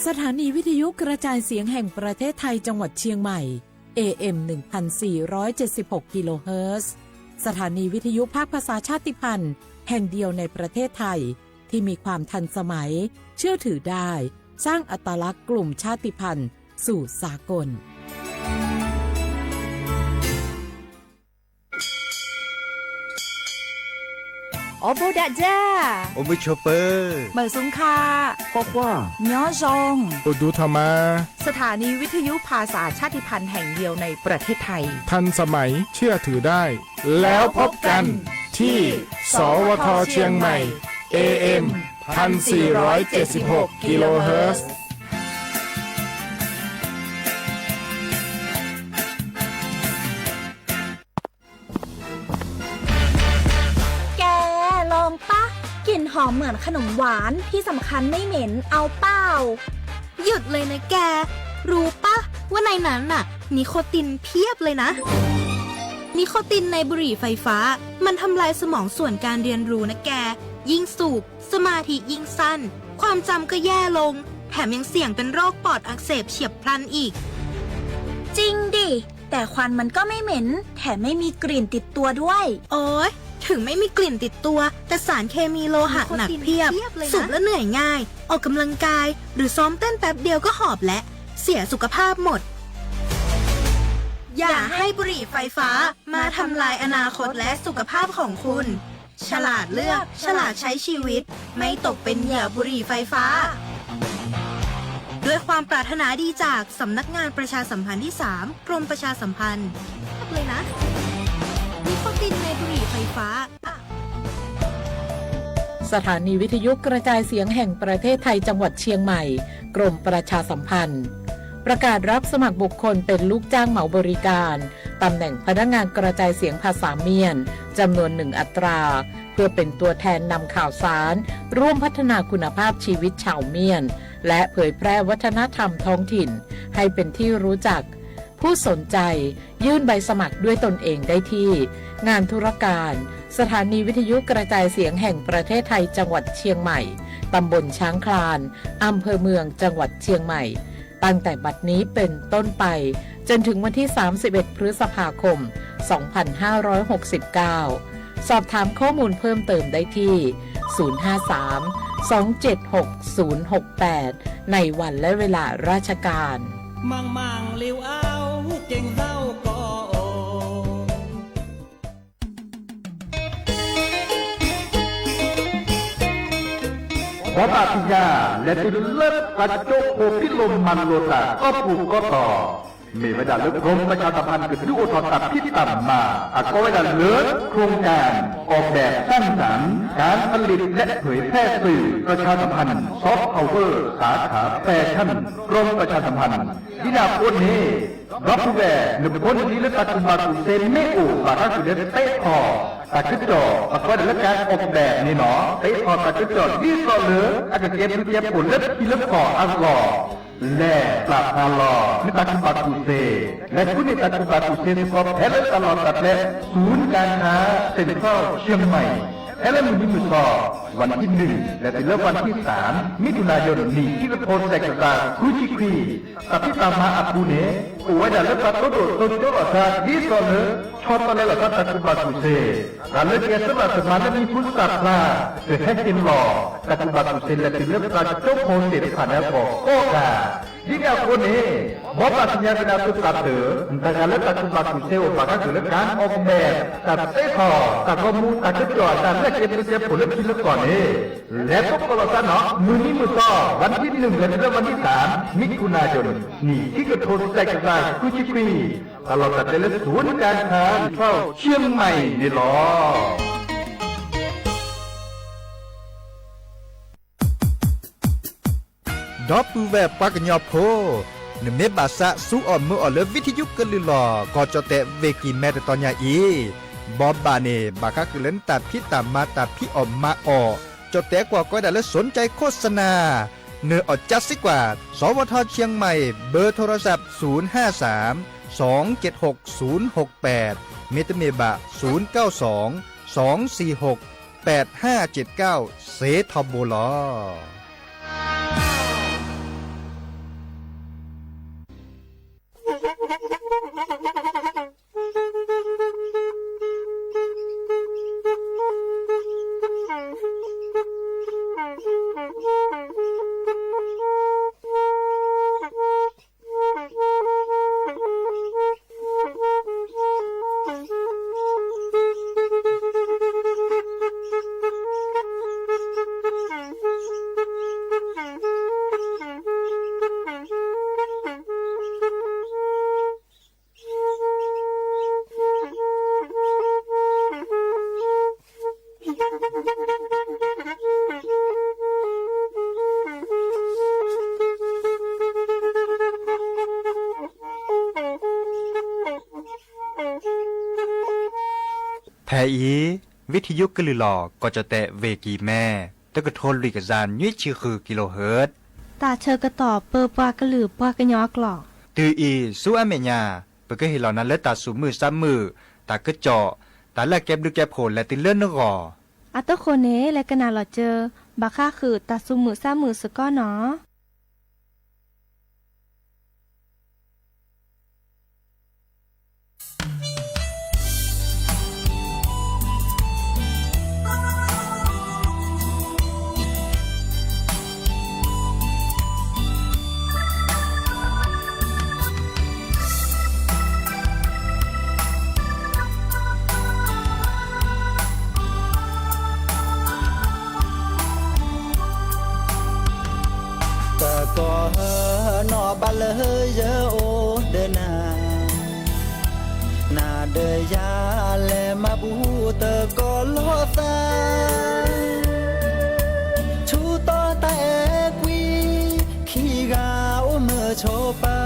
สถานีวิทยุกระจายเสียงแห่งประเทศไทยจังหวัดเชียงใหม่ เอ เอ็ม หนึ่งพันสี่ร้อยเจ็ดสิบหก กิโลเฮิรตซ์ สถานีวิทยุภาคภาษาชาติพันธุ์แห่งเดียวในประเทศไทย ที่มีความทันสมัย เชื่อถือได้ สร้างอัตลักษณ์กลุ่มชาติพันธุ์สู่สากล အီၣ်ဘိဒးဒၣ် အိၣ်မုာ်ဆိးပၢၤ မုာ်ဆူၣ်ခါ ကွၢ်ကွၢ် ညီယီၢ် အိၣ်ဒူထီၣ်မး สถานีวิทยุภาษาชาติพันธุ์แห่งเดียวในประเทศไทย ทันสมัย เชื่อถือได้ แล้วพบกันที่ สวท เชียงใหม่ เอ เอ็ม พันสี่ร้อยเจ็ดสิบหก กิโลเฮิรตซ์ แก ลองปะ กลิ่นหอมเหมือนขนมหวาน ที่สำคัญไม่เหม็น เอาเปล่า หยุดเลยนะแก รู้ปะ ว่าในนั้นน่ะ นิโคตินเพียบเลยนะ นิโคตินในบุหรี่ไฟฟ้า มันทำลายสมองส่วนการเรียนรู้นะแก ยิ่งสูบ สมาธิยิ่งสั้น ความจำก็แย่ลง แถมยังเสี่ยงเป็นโรคปอดอักเสบเฉียบพลันอีก จริงดิ แต่ควันมันก็ไม่เหม็น แถมไม่มีกลิ่นติดตัวด้วย โอ๊ย ถึงไม่มีกลิ่นติดตัว แต่สารเคมีโลหะหนักเพียบ สูบแล้วเหนื่อยง่าย ออกกำลังกาย หรือซ้อมเต้นแป๊บเดียวก็หอบแล้ว เสียสุขภาพหมด อย่าให้บุหรี่ไฟฟ้ามาทำลายอนาคตและสุขภาพของคุณ ฉลาดเลือก ฉลาดใช้ชีวิต ไม่ตกเป็นเหยื่อบุหรี่ไฟฟ้า ด้วยความปรารถนาดีจากสำนักงานประชาสัมพันธ์ที่สาม กรมประชาสัมพันธ์ เลยนะ นิโคตินในบุหรี่ไฟฟ้า สถานีวิทยุกระจายเสียงแห่งประเทศไทยจังหวัดเชียงใหม่ กรมประชาสัมพันธ์ ประกาศรับสมัครบุคคลเป็นลูกจ้างเหมาบริการ ตำแหน่งพนักงานกระจายเสียงภาษาเมียน จำนวนหนึ่งอัตรา เพื่อเป็นตัวแทนนำข่าวสาร ร่วมพัฒนาคุณภาพชีวิตชาวเมียน และเผยแพร่วัฒนธรรมท้องถิ่น ให้เป็นที่รู้จัก ผู้สนใจยื่นใบสมัครด้วยตนเองได้ที่ งานธุรการ สถานีวิทยุกระจายเสียงแห่งประเทศไทยจังหวัดเชียงใหม่ ตำบลช้างคลาน อำเภอเมือง จังหวัดเชียงใหม่ ตั้งแต่บัดนี้เป็นต้นไป จนถึงวันที่ สามสิบเอ็ด พฤษภาคม สองพันห้าร้อยหกสิบเก้า สอบถามข้อมูลเพิ่มเติมได้ที่ ศูนย์ห้าสาม สองเจ็ดหก ศูนย์หกแปด ในวันและเวลาราชการ မၤမၤလဵဝ်အါ ဟူက့ၤသဝ်ကီၢ်အိၣ် ဘီဘၣ်သ့ၣ်ညါ လဲၤတုၤလၢပှၤကၠိဖိဖံးလိာ်မၤလိာ်တၢ်ကီၢ်ပူၤကီၢ်တီၤ မ့ၢ်ဝဲဒၣ်လၢ กรมประชาสัมพันธ์ ကဒုးအိၣ်ထီၣ်တၢ်ဖံးတၢ်မၤ အကိးဝဲဒၣ်လၢ โครงการออกแบบสร้างสรรค์ การผลิตและเผยแพร่สื่อประชาสัมพันธ์ ซอฟต์พาวเวอร์ สาขาแฟชั่น กรมประชาสัมพันธ์ ဒ်န့ၣ်အဃိန့ၣ် ဒီပုၢ်ဝဲၢ် နဖိနလံၤလၢတၢ်ကူၣ်ဘၣ်ကူၣ်သ့မ့ၢ်အိၣ် ဘၣ်ဃးက့ၤလၢသ့ထီၣ်တၢ်ကစီၣ် အကိးဝဲဒၣ်လၢ การออกแบบ န့ၣ်လီၤ. သ့ထီၣ်တၢ်ကစီၣ် ဒ်သိးလၢအကကဲဘျုးကဲဖှိၣ်လၢထံလၢကီၢ်အဂီၢ် လဲၤပျၢ်ဖးလီၤ နတၢ်ကူၣ်ဘၣ်ကူၣ်သ့ လဲၤဃုန့ၢ်တၢ်ကူၣ်ဘၣ်ကူၣ်သ့စ့ၢ်ကီး ဖဲလၢတၢ်လီၢ်တၢ်ကျဲ ศูนย์การค้าเซ็นทรัลเชียงใหม่ ဖဲလၢမုၢ်နံၤမုၢ်သီ วันที่หนึ่ง လဲၤတုၤလၢ วันที่สาม มิถุนายน နံၣ်ခံကထိ စဲးကတီၢ် ခွံဆံခွံ တၢ်ဖံးတၢ်မၤအပူၤန့ၣ် အိၣ်ဝဲဒၣ်လၢပှၤကတိၤဒိၣ်တိၤကၠိလိာ်သး ဒ်သိးလၢ ဆီတလဲလိာ်သးတၢ်ကူၣ်ဘၣ်ကူၣ်သ့ တၢ်လၢကဲစၢးဘၣ်စၢၤမၤလၢမံၤဟူသၣ်ဖျါ ကဟဲက့ၤလီၤ တၢ်ကူၣ်ဘၣ်ကူၣ်သ့ လဲၤတုၤလၢပှၤကၠိဖိသ့ၣ်တဖၣ်န့ၣ်အဂီၢ်ကိးဂၤ ဒ်န့ၣ်အဃိန့ၣ် ဘီဘၣ်သ့ၣ်ညါက့ၤနၤသုသးတၢၢ် တၢ်ဂၤလၢတၢ်ကူၣ်ဘၣ်ကူၣ်သ့အိၣ်ဘၣ်ဃးက့ၤလၢ การออกแบบ တၢ်သ့ထီၣ် တၢ်ဂီၤမူ တၢ်ကစီၣ် တၢ်လၢကဲဘျုးကဲဖှိၣ်လၢထံလၢကီၢ်န့ၣ် လဲၤသကိးလိာ်သးနီၤ မုၢ်နံၤမုၢ်သီ วันที่หนึ่ง လဲၤတုၤလၢ วันที่สาม มิถุนายน နံၣ်ခံကထိ စဲးကတီၢ် ခွံဆံခွံ တၢ်လီၢ်တၢ်ကျဲလၢ ศูนย์การค้าเซ็นทรัลเชียงใหม่ န့ၣ်လီၤ. ဒီပုၢ်ဝဲၢ်ပှၤကညီဖိ, နမ့ၢ်ဘၣ်သးစူအီၣ်မၢအီၣ်လၢ วิทยุ ကလုာ်လီၤ ကီၢ်ကၠီၣ်တဲၣ် ဝ့ၢ်ကံၢ်မဲ တတီၤညါအံၤ, ဘီဘၣ်န့ၣ် ဘၣ်ဃးက့ၤလၢနတၢ်ဖံးတၢ်မၤတၢ်ဖံးအီၣ်မၤအီၣ်, ကၠီၣ်တဲၣ်ကွၢ်ကီးဝဲဒၣ်လၢ สนใจโฆษณา နၢ်အီၣ်ကၠါစ့ၢ်ကီး, สวท เชียงใหม่ เบอร์โทรศัพท์ ศูนย์ห้าสาม สองเจ็ดหก ศูนย์หกแปด မ့တမ့ၢ်ဘၣ် ศูนย์เก้าสอง สองสี่หก แปดห้าเจ็ดเก้า စ့ၢ်ထီဘိလီၤ. ဖဲအံၤ ဝံထယုကလုၢ်လီၤ ကီၢ်ကၠီၣ်တဲၣ် ဝ့ၢ်ကံၢ်မဲ တကထိလွံၢ်ကယၤနွံဆံဃုကံလိဟၢၣ် တၢ်ဆၢကတီၢ်ပၢပှၤကလုာ်ပှၤကညီအကျိာ် တုၤအံၤဆူအမဲာ်ညါ ပကဟ့ၣ်လီၤနၤလၢတၢ်သူၣ်မုာ်သးမုာ် တၢ်ကစီၣ် တၢ်လၢအကဲဘျုးကဲဖှိၣ်လဲၤတုၤလၢနဂီၢ် အတဃိန့ၣ် လဲၤကနၣ်လီၤစၢၤ ဘၣ်ဃးဃုာ်တၢ်သူၣ်မုာ်သးမုာ်စ့ၢ်ကီးနီၤ. တကီၢ်ဟၢနီၢ်ဘၣ်လၢယအိၣ်ဒီးနၤ, နၤဒီးယၤလဲၤမၤဘူၣ်တကီၢ်လီၤသး, ဆူတီတၢ်အဲၣ်ကွံ ခံဂၤအိၣ်မုာ်ဆိးပၢ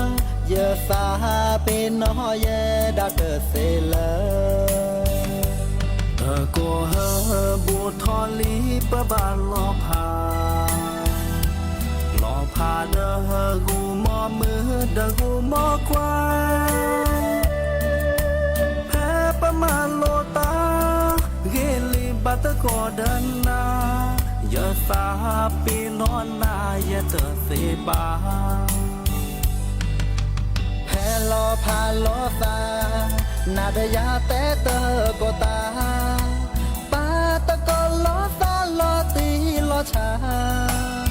ၤ, ယသးပ့ၤနီၣ်ယဲဒၣ်တသ့လၢၤ. တကီၢ်ဟၢဘိၣ်ထီၣ်လံပဘၣ်လီၤဖး, လီၤဖးဒီးဂုာ်မီၢ်မုၣ်ဒီးဂုာ်မီၢ်ခွါ, ဖဲပမၤလိာ်တၢ် ဂ့ၤလံဘၣ်တကီၢ်ဒီးနၤ, ယသးပ့ၤနီၣ်နၤယဲတသ့ဘၣ်. ဖဲလီၤဖးလီၤသး, နၤဒီးယၤတဲတကီၢ်တၢ်, ပာ်တကီၢ်လီၤသးလီၤတံၢ်လီၤဆဲး,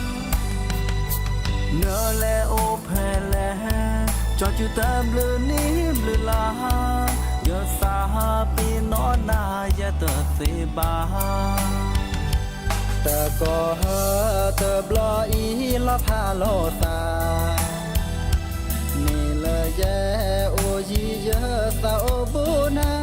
နလဲၤအိၣ်ဖဲလဲၣ်, ကၠီစုတဘျုးနံၣ်ဘျုးလါ, ယသးပ့ၤနီၣ်နၤယဲတသ့ဘၣ်. တကီၢ်ဟၢတဘျီအံၤလီၤဖးလီၤသး, မ့ၢ်လၢယဲအိၣ်ယံၤယသးအိၣ်ဘူးနၤ,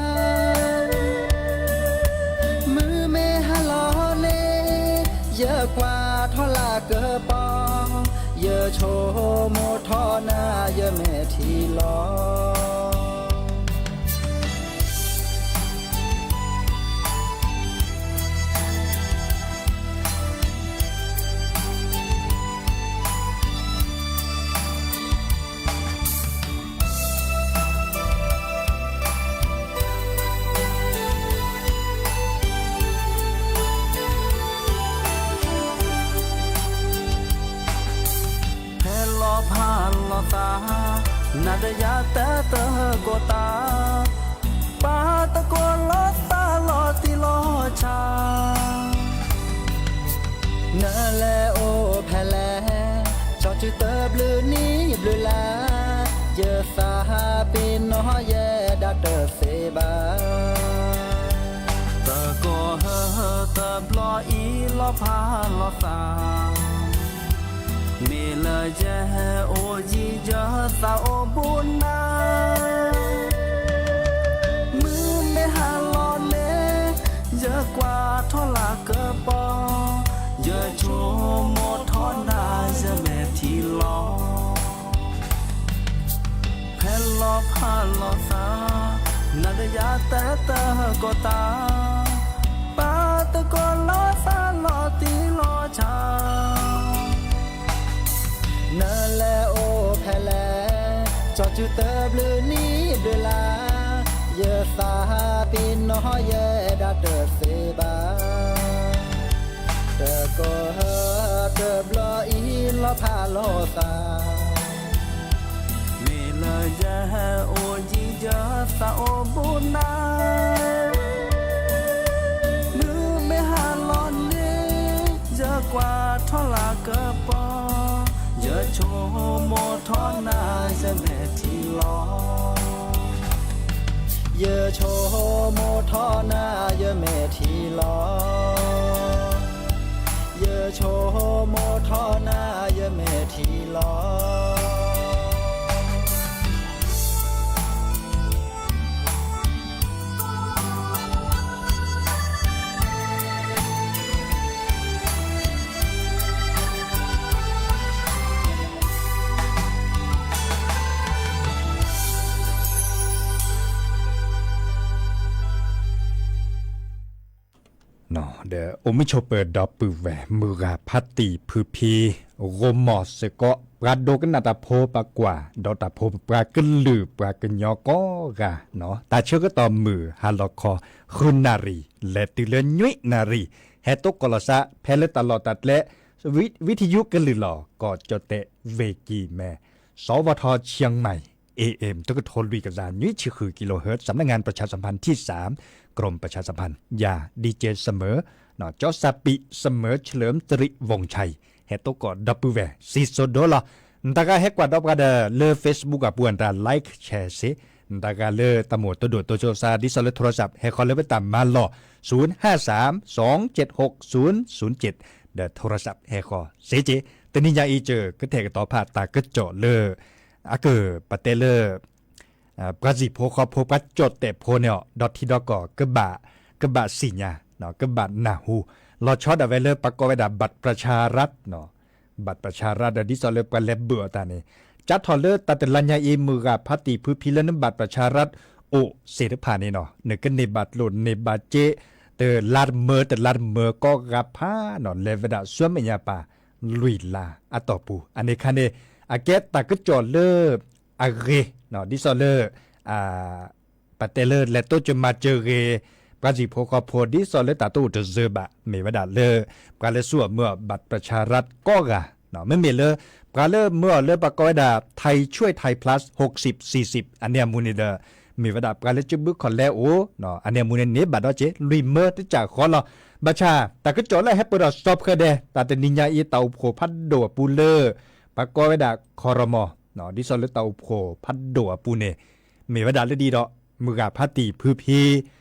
မုၢ်မ့ၢ်ဟါလီၤန့ၣ်, ယကွၢ်ထီၣ်လၢကပီၤ, ယဆိကမိၣ်ထီၣ်နၤယမဲာ်ထံလီၤ. ဖဲလီၤဖးလီၤသး, နၤဒီးယၤတဲတကီၢ်တၢ်, ပာ်တကီၢ်လီၤသးလီၤတံၢ်လီၤဆဲး, နလဲၤအိၣ်ဖဲလဲၣ်, ကၠီစုတဘျုးနံၣ်ဘျုးလါ, ယသးပ့ၤနီၣ်ယဲဒၣ်တသ့ဘၣ်. တကီၢ်ဟၢတဘျီအံၤလီၤဖးလီၤသး, မ့ၢ်လၢယဲအိၣ်ယံၤယသးအိၣ်ဘူးနၤ, မုၢ်မ့ၢ်ဟါလီၤန့ၣ်, ယကွၢ်ထီၣ်လၢကပီၤ, ယဆိကမိၣ်ထီၣ်နၤယမဲာ်ထံလီၤ. ဖဲလီၤဖးလီၤသး, နၤဒီးယၤတဲတကီၢ်တၢ်, ပာ်တကီၢ်လီၤသးလီၤတံၢ်လီၤဆဲး, နလဲၤအိၣ်ဖဲလဲၣ်, ကၠီစုတဘျုးနံၣ်ဘျုးလါ, ယသးပ့ၤနီၣ်ယဲဒၣ်တသ့ဘၣ်. တကီၢ်ဟၢတဘျီအံၤလီၤဖးလီၤသး, မ့ၢ်လၢ ယဟဲအိၣ်ယံၤယသးအိၣ်ဘူးနၤ, မုၢ်မ့ၢ်ဟါလီၤန့ၣ် ယကွၢ်ထီၣ်လၢကပီၤ, ယဆိကမိၣ်ထီၣ်နၤ ယမဲာ်ထံလီၤ. ယဆိကမိၣ်ထီၣ်နၤ ယမဲာ်ထံလီၤ. ယဆိကမိၣ်ထီၣ်နၤ ယမဲာ်ထံလီၤ. ဒီးအိၣ်မုာ်ဆိးပၢၤဒီပုၢ်ဝဲၢ် မုၢ်ဂၤဖးတံၢ်ဖုဖံ ဂီၤမီၢ်စ့ၢ်ကီး ပှၤဒိကနၣ်တၢ်ဖိပကွၢ် ဒီးတၢ်ဖိပှၤကလုာ်ပှၤကညီကိးဂၤ, တၢ်ဆၢကတီၢ်မုၢ်ဟါလီၤခီ ဃုနၣ်ရံၣ် လဲၤတုၤလၢနွံနၣ်ရံၣ်, ဟဲတိကိးလီၤစး ဖဲလၢတၢ်လီၢ်တၢ်ကျဲ วิทยุ ကလုာ်လီၤ ကီၢ်ကၠီၣ်တဲၣ် เวกีแม่สวท เชียงใหม่ เอเอ็ม တကထိလွံၢ်ကယၤနွံဆံဃု กิโลเฮิรตซ์ สำนักงานประชาสัมพันธ์ที่สาม กรมประชาสัมพันธ์ ယၤ ดีเจ เสมอ ကၠီစၢ်ပံး เสมอ เฉลิมสิริวงศ์ชัย ဟဲတိကိးဒီပုၢ်ဝဲၢ် စံၣ်စိၤဒိလီၤ. နတဂၤဟဲကွၢ်ဒီးပှၤဒီး လၢ Facebook အပူၤအတၢ် like share စ့ၢ်, နတဂၤလၢတၢ်မိၣ်တဒိၣ်တိစၢၤစါ ဒ်သိးလၢ โทรศัพท์ ဟဲဃီၤလၢပတၢ်မၤလီၢ် ศูนย์ห้าสาม สองเจ็ดหก ศูนย์ศูนย์เจ็ด ဒီး โทรศัพท์ ဟဲဃီၤစ့ၢ်ကီး, တနံၤညါအံၤ ကကတဲာ်ကတီၤဖးတၢ်ကစီၣ်လၢ အကပတဲလၢ ပှၤစံၣ်ဖိဃီဖိ ပှၤကၠီၣ်တဲၣ်ဖိန့ၣ်အီၤ ဒီထံဒီကီၢ် ကဘၣ်စံၣ်ညါ ကဘၣ်နၢ်ဟူ လီၤဆီဒၣ်ဝဲလၢပှၤကိးဝဲဒၣ် บัตรประชารัฐ บัตรประชารัฐ ဒီးဒ်သိးလၢပှၤလဲၤဘၢၣ်အီၤတၢ်န့ၣ် ကၢ်ထီၣ်လၢတၢ်တလါညါအံၤ မုၢ်ဂၤဖးတံၢ်ဖုဖံလၢန บัตรประชารัฐ အိၣ်သ့ၣ်တဖၣ်န့ၣ်နီၤ နကန့ၢ်ဘၣ်ကျိၣ်န့ၢ်ဘၣ်စ့ တလါတမၢတလါတမၢကိးဂၤဖးနီၤ လဲၤဝဲဒၣ်ဆူမဲာ်ညါပၤ လွံၢ်လါအတီၢ်ပူၤ အန့ၣ်ခါန့ၣ် အကဲတၢ်ကစီၣ်လၢ အဂ့ၤ ဒ်သိးလၢ ပတဲလၢလဲၤတိစၢၤမၤစၢၤဂ့ၤ ပှၤစံၣ်ဖိဃီဖိ ဒ်သိးလၢတၢ်တအိၣ်တစၢၤဘၣ် မ့ၢ်ဝဲဒၣ်လၢ ပှၤလၢဆူၣ်အီၤမၢအီၤ บัตรประชารัฐ ကိးဂၤ မ့မ့ၢ်လၢ ပှၤလၢမၢအီၤလၢပှၤကိးဝဲဒၣ် ไทยช่วยไทย plus หกสิบ สี่สิบ အန့ၣ်အမူန့ၣ်ဒီး မ့ၢ်ဝဲဒၣ်ပှၤလၢကၠံဘုခီၣ်လဲအိၣ် အန့ၣ်အမူန့ၣ်န့ၢ်ဘၣ်ဒီးက့ၤ လွံၢ်မၢတစၢ်ဃီလီၤ. ဘၣ်ဆၣ် တၢ်ကစီၣ်လၢဟဲပၢၢ်ထီၣ်စီၤဖှဲဒဲး တၢ်တနံၤညါအံၤ တၢ်အိၣ်ဖှိၣ်ဖးဒိၣ်အပူၤလၢ ပှၤကိးဝဲဒၣ် ครม. ဒ်သိးလၢတၢ်အိၣ်ဖှိၣ်ဖးဒိၣ်အပူၤန့ၣ် မ့ၢ်ဝဲဒၣ်လၢဒ်ဒီး မုၢ်ဂၤဖးတံၢ်ဖုဖံ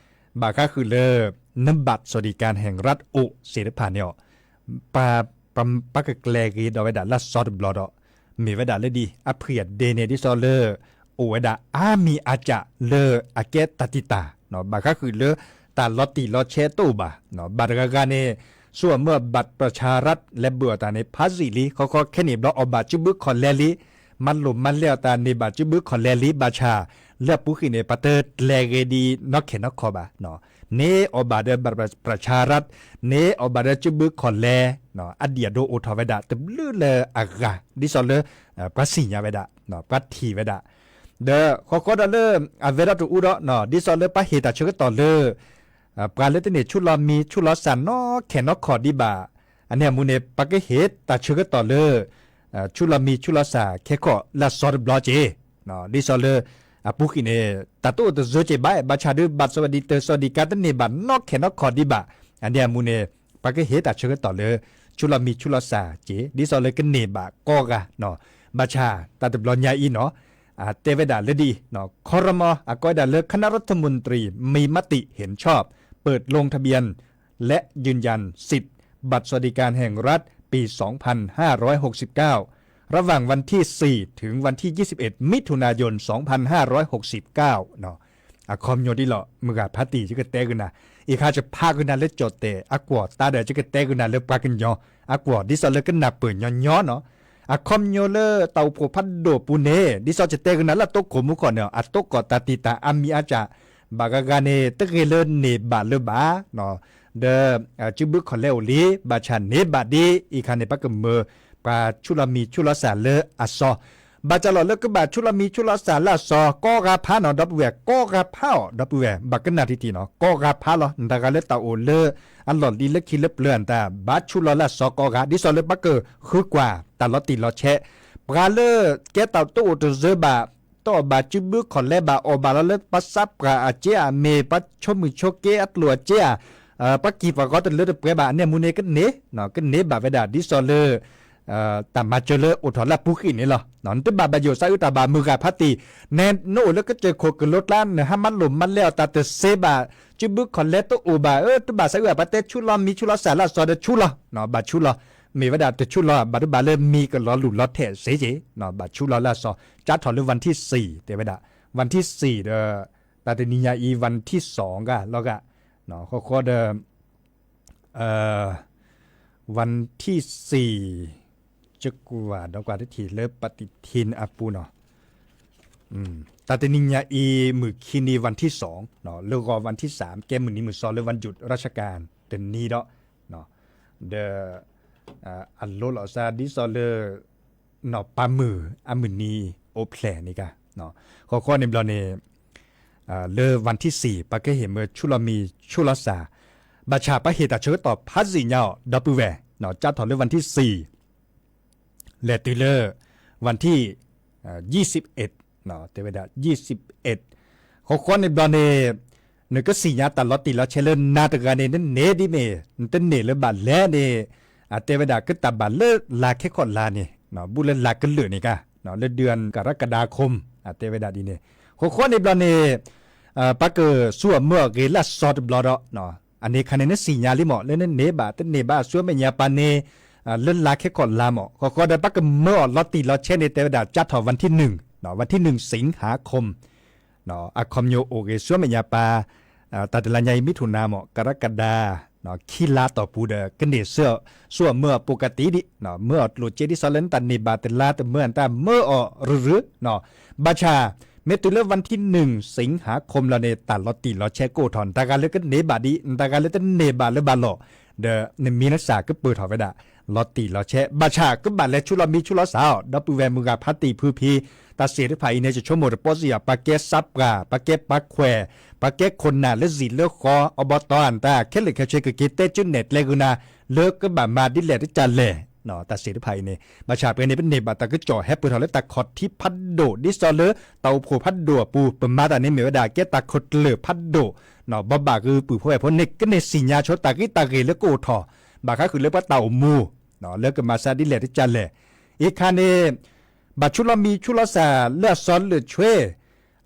ဘၣ်ဃးဃုာ်လၢ န บัตรสวัสดิการแห่งรัฐ အိၣ်သ့ၣ်တဖၣ်န့ၣ်အီၤ ပ ပကကျဲၤဂ့ၤဒီးဝဲဒၣ်လၢစီၤတဘျီဒီး မ့ၢ်ဝဲဒၣ်လၢဒ်အဖှံၣ်အဒ့န့ၣ် ဒ်သိးလၢ အိၣ်ဝဲဒၣ်အါမံၤအါစှၤလၢအကဲတၢ်တံာ်တာ် ဘၣ်ဃးဃုာ်လၢ တၢ်လီၤတံၢ်လီၤဆဲးတအိၣ်ဘၣ် ဘၣ်တဂၤဂၤန့ၣ် ဆူၣ်အီၤမၢအီၤ บัตรประชารัฐ လဲၤဘၢၣ်အီၤတၢ်န့ၣ် ဖးစံၣ်လံ ခီခီခဲန့ၣ်ဘျီအီၣ်ဘၣ်ကၠံဘုခီၣ်လဲလံ မၤလိာ်မၤလဲအီၤတၢ်န့ၢ်ဘၣ်ကၠံဘုခီၣ်လဲလံ ဘၣ်ဆၣ် လၢအပူၤဃံန့ၣ် ပတကျဲၤဂ့ၤဒ်နီၢ်ခဲနီၢ်ခီဘၣ် န့ၢ်အီၣ်ဘၣ်ဒီး บัตรประชารัฐ န့ၢ်အီၣ်ဘၣ်ဒီးကၠံဘုခီၣ်လဲ အဒံၣ်အဒိအိၣ်ထီၣ်ဝဲဒၣ်တဘျုးလၢအဂၤ ဒ်သိးလၢ ပှၤသ့ၣ်ညါဝဲဒၣ် ပှၤထံၣ်ဝဲဒၣ် ဒီးဃီဃီဒီးလၢ အဝဲဒၣ်တအူဒီး ဒ်သိးလၢပှၤဟ့ၣ်တၢ်ဆၢကတီၢ်လၢ ပှၤလၢတန့ၢ်ဆူၣ်လီၤမံဆူၣ်လီၤစၢ်နီၢ်ခဲနီၢ်ခီဒံးဘၣ် အန့ၣ်အမူန့ၣ် ပကဟ့ၣ်တၢ်ဆၢကတီၢ်လၢ ဆူၣ်လီၤမံဆူၣ်လီၤစၢ်ခဲခီလၢအစီၤတဘျီက့ၤ ဒ်သိးလၢ အပူၤဃံန့ၣ် တၢ်တအိၣ်တစၢၤက့ၤဘၣ် ဘၣ်ဆၣ်ဒုး ဘၣ်စဝၤဒံတၢ်စီၤဒံကါတန့ၢ်ဘၣ်နီၢ်ခဲနီၢ်ခီဒံးဘၣ် အန့ၣ်အမူန့ၣ် ပကဟ့ၣ်တၢ်ဆၢကတီၢ်လၢ ဆူၣ်လီၤမံဆူၣ်လီၤစၢ်က့ၤ ဒ်သိးလၢကန့ၢ်ဘၣ်ကိးဂၤ ဘၣ်ဆၣ်တၢ်တဘျီညါအံၤနီၤ တဲဝဲဒၣ်လၢဒ်အံၤ ครม. အကိးဝဲဒၣ်လၢ คณะรัฐมนตรีมีมติเห็นชอบ เปิดลงทะเบียน และยืนยันสิทธิ์บัตรสวัสดิการแห่งรัฐปี สองพันห้าร้อยหกสิบเก้า ระหว่างวันที่ สี่ ถึงวันที่ ยี่สิบเอ็ด มิถุนายน สองพันห้าร้อยหกสิบเก้า အခီပညီဒ်လီၤ မုၢ်ဂၤဖးတံၢ် ယကတဲကနၤ အံၤခါယဖးကနၤလၢကၠီၣ်တဲၣ်အကွီၢ် တၢ်ဒီးယကတဲကနၤလၢပှၤကညီအကွီၢ် ဒ်သိးလၢကနၢ်ပၢၢ်ညီညီနီၤ အခီပညီလၢတၢ်အိၣ်ဖှိၣ်ဖးဒိၣ်အပူၤန့ၣ် ဒ်သိးယတဲကနၤလၢအတိခိၣ်မူခိၣ်န့ၣ် အတိကိးတၢ်တံာ်တာ်အါမံၤအါစှၤ ဘၣ်ဂၤဂၤန့ၣ် တဂ့ၤလၢန့ၢ်ဘၣ်လၢၤဘၣ် ဒီး ကၠံဘုခီၣ်လဲအိၣ်လံ ဘၣ်ဆၣ်န့ၢ်ဘၣ်ဒ် အံၤခါန့ၣ် ပကမၢ ပှၤဆူၣ်လီၤမံဆူၣ်လီၤစၢ်လၢအစီၤ ဘၣ်စၢ်လီၤလၢကဘၣ်ဆူၣ်လီၤမံဆူၣ်လီၤစၢ်လၢအစီၤ ကိးဂၤဖးနီၤ ဒီပုၢ်ဝဲၢ် ကိးဂၤဖးအီၤ ဒီပုၢ်ဝဲၢ် ဘၣ်ကနၣ်ထံထံနီၤ ကိးဂၤဖးလီၤ နတဂၤလၢတၢ်အိၣ်လၢ အလီၢ်လံၤလၢခံလၢပျၢၤအတၢ် ဘၣ်ဆူၣ်လီၤလၢအစီၤကိးဂၤ ဒ်သိးလၢပကဃုကွၢ်တၢ်လီၤတံၢ်လီၤဆဲး ပှၤလၢကဲတၢ်တအိၣ်တစၢၤဘၣ် တအီၣ်ဘၣ်စုဘုခီၣ်လဲဘၣ် အီၣ်ဘၣ်လီၤလၢပှၤစးပှၢ်အစ့ဧါ မ့ၢ်ပှၤဆိမိၣ်ဆိက့အကျိၣ်အစ့ဧါ, ပှၤကံၢ်ပှၤဂီၤတလၢတပှဲၤဘၣ် အန့ၣ်အမူန့ၣ်ကန့ၢ်, ကန့ၢ်ဘၣ်ဝဲဒၣ်ဒ်သိးလၢ တၢ်မၤစၢၤလၢအိၣ်ထီၣ်လၢအပူၤဃံးန့ၣ်လီၤ. နတဘၣ်ဘၣ်ယိၣ်စးအုးတၢ်ဘၣ်မုၢ်ဂၤဖးတံၢ်, နဲနအိၣ်လၢကစၢၢ်ခိၣ်ကလိကျါ နဟးမၤလိၣ်မၤလဲအီၣ်တၢ်တသ့ဘၣ်, စုဘုခီၣ်လဲတအိၣ်ဘၣ်ဧၢ တဘၣ်စးအုး ပှၤတဲဆူလီၤမံၤဆူလီၤစၢ်လၢအစီၤဒီးဆူလီၤ, ဘၣ်ဆူလီၤ, မ့ၢ်ဝဲဒၣ်တဆူလီၤ ဘၣ်တဘၣ်လၢမံၤကလီၤလူၢ်လီၤထဲးစ့က့ၤ, ဘၣ်ဆူလီၤလၢအစီၤ, ကၠါထီၣ်လၢ วันที่สี่ တဲဝဲဒၣ်, วันที่สี่ ဒီး တၢ်တနံၤညါအံၤ วันที่สอง ဂၤလီၤဂာ်, ဃီဃီဒီး วันที่สี่ ကကွၢ်ဒီးကွၢ်တထံၣ်လၢ ปฏิทิน အပူၤနီၤ, တၢ်တနံၤညါအံၤ မုၢ်ခံနံၤ วันที่สอง လၢဂီၤ วันที่สาม ကဲမုၢ်နံၤမုၢ်သီလၢ วันหยุดราชการ တနံၤဒီး, ဒီး အလိလီၤစၢ်ဒ်သိးလၢ နီၢ်ပၤမုၢ်အမုၢ်နံၤအိၣ်ဖျဲၣ်န့ၣ်ဂၤ, ဃီဃီန့ၣ်ဘျီန့ၣ် လၢ วันที่สี่ ပှၤကဟ့ၣ်မၢဆူလီၤမံၤဆူလီၤစၢ်, ဘၣ်ဆၣ်ပှၤဟ့ၣ်တၢ်ဆၢကတီၢ်ဖးယံာ်ညါအီၤ ဒီပုၢ်ဝဲၢ်, ကၠါထီၣ်လၢ วันที่สี่ လဲၤတုၤလၢ วันที่ ยี่สิบเอ็ด တဲဝဲဒၣ် ยี่สิบเอ็ด ဃီဃီန့ၣ်ဘျီန့ၣ် နကစံၣ်ညါတၢ်လီၤတံၢ်လီၤဆဲးလၢနၤတဂၤန့ၣ် နန့ၢ်ဒ်မ့ၢ် နတန့ၢ်လၢဘၣ်လဲၣ်န့ၣ်, အတဲဝဲဒၣ်ကတၢ်ဘၣ်လၢလါခဲခီၣ်လါန့ၣ်, ဘူးလၢလါကလုာ်န့ၣ်ဂၤ, လၢ เดือนกรกฎาคม အတဲဝဲဒၣ်ဒ်န့ၣ်, ဃီဃီန့ၣ်ဘျီန့ၣ် ပှၤကစူၢ်အီၣ်မၢအီၣ်ဂ့ၤလၢအစီၤတဘျီဒီး, အန့ၣ်ခါန့ၣ် နစံၣ်ညါလံမး လၢနန့ၢ်ဘၣ်တန့ၢ်ဘၣ်အဆူမဲာ်ညါပၤန့ၣ်, လၢလါခဲခီၣ်လါမး, ဃီဃီဒီးပှၤကမၢအီၣ်လီၤတံၢ်လီၤဆဲးန့ၣ် တဲဝဲဒၣ် ကၠါထီၣ် วันที่หนึ่ง วันที่หนึ่ง สิงหาคม အခီပညီအိၣ်ဂ့ၤဆူမဲာ်ညါပၤ, တၢ်တလါညါအံၤ မံထူၣ်နၤမး ကရကဒါ, ခံလါတီၢ်ပူၤဒီး ကန့ၢ်စူၢ်အီၣ်မၢအီၣ် ပကတံဒံး, မၢအီၣ်ကျိၣ်စ့ဒ်သိးလၢနတၢ်န့ၢ်ဘၣ်တလါတမၢအတၢ်မၢအီၣ်ရုရု, ဘၣ်ဆၣ် မ့ၢ်တုၤလၢ วันที่หนึ่ง สิงหาคม လီၤန့ၣ် တၢ်လီၤတံၢ်လီၤဆဲးကအိၣ်ထီၣ် နတၢ်ဂၤလၢကန့ၢ်ဘၣ်ဒံး နတၢ်ဂၤလၢတန့ၢ်ဘၣ်လၢၤဘၣ်လီၤ, ဒီးနမံၤနစၢ်ကပၢၢ်ထီၣ်ဝဲဒၣ် လီၤတံၢ်လီၤဆဲး, ဘၣ်ဆၣ်ကဘၣ်လဲၤဆူလီၤမံၤဆူလီၤစၢ်အီၤ ဒီပုၢ်ဝဲၢ်မုၢ်ဂၤဖးတံၢ်ဖုဖံ, တၢ်စ့ၣ်တဖၣ်အံၤန့ၣ် ယဆိကမိၣ်တပီၢ်စံယၤ ပှၤကဲစးပှၢ် ပှၤကဲပှၤခွဲး ပှၤကဲခိၣ်နၢ်လၢစံာ်လၢဃီ အဘီတီအတၢ် ခဲလၢာ်ခဲဆ့ကက့ၤတဲကၠူနဲၣ်ကျဲဂုာ်နၤ လၢကဘၣ်မၤဒ်လဲၣ်တကၢ်လဲၣ်, တၢ်စ့ၣ်တဖၣ်အံၤန့ၣ် ဘၣ်ဆၣ်ပှဲၤန့ၣ် ပန့ၢ်ဘၣ်တၢ်ကစီၣ်ဟဲပၢၢ်ထီၣ်လၢတၢ်ခီၣ်ထံးဖးဒိၣ် ဒ်သိးလၢတၢ်အိၣ်ဖှိၣ်ဖးဒိၣ်အပူၤ ပမၤတၢ်န့ၣ်မ့ၢ်ဝဲဒၣ် ကဲတၢ်ခိၣ်ကျၢၢ်ဖးဒိၣ်, ဘီဘၣ်ဂုာ်ပုၢ်ဖိဝဲၢ်ဖိန့ၣ် ကန့ၢ်စံၣ်ညါဆိတၢ်ဂ့ၢ်တၢ်ဂ့ၢ်လၢကအိၣ်ထီၣ် ဘၣ်ဃးဃုာ်လၢပှၤတၢ်အိၣ်မူ လၢကမၤစၢ်ဒ်လဲၣ်တကၢ်လဲၣ်, အံၤခါန့ၣ် ဘၣ်ဆူလီၤမံၤဆူလီၤစၢ်လၢအစီၤလၢာ်ဆွ့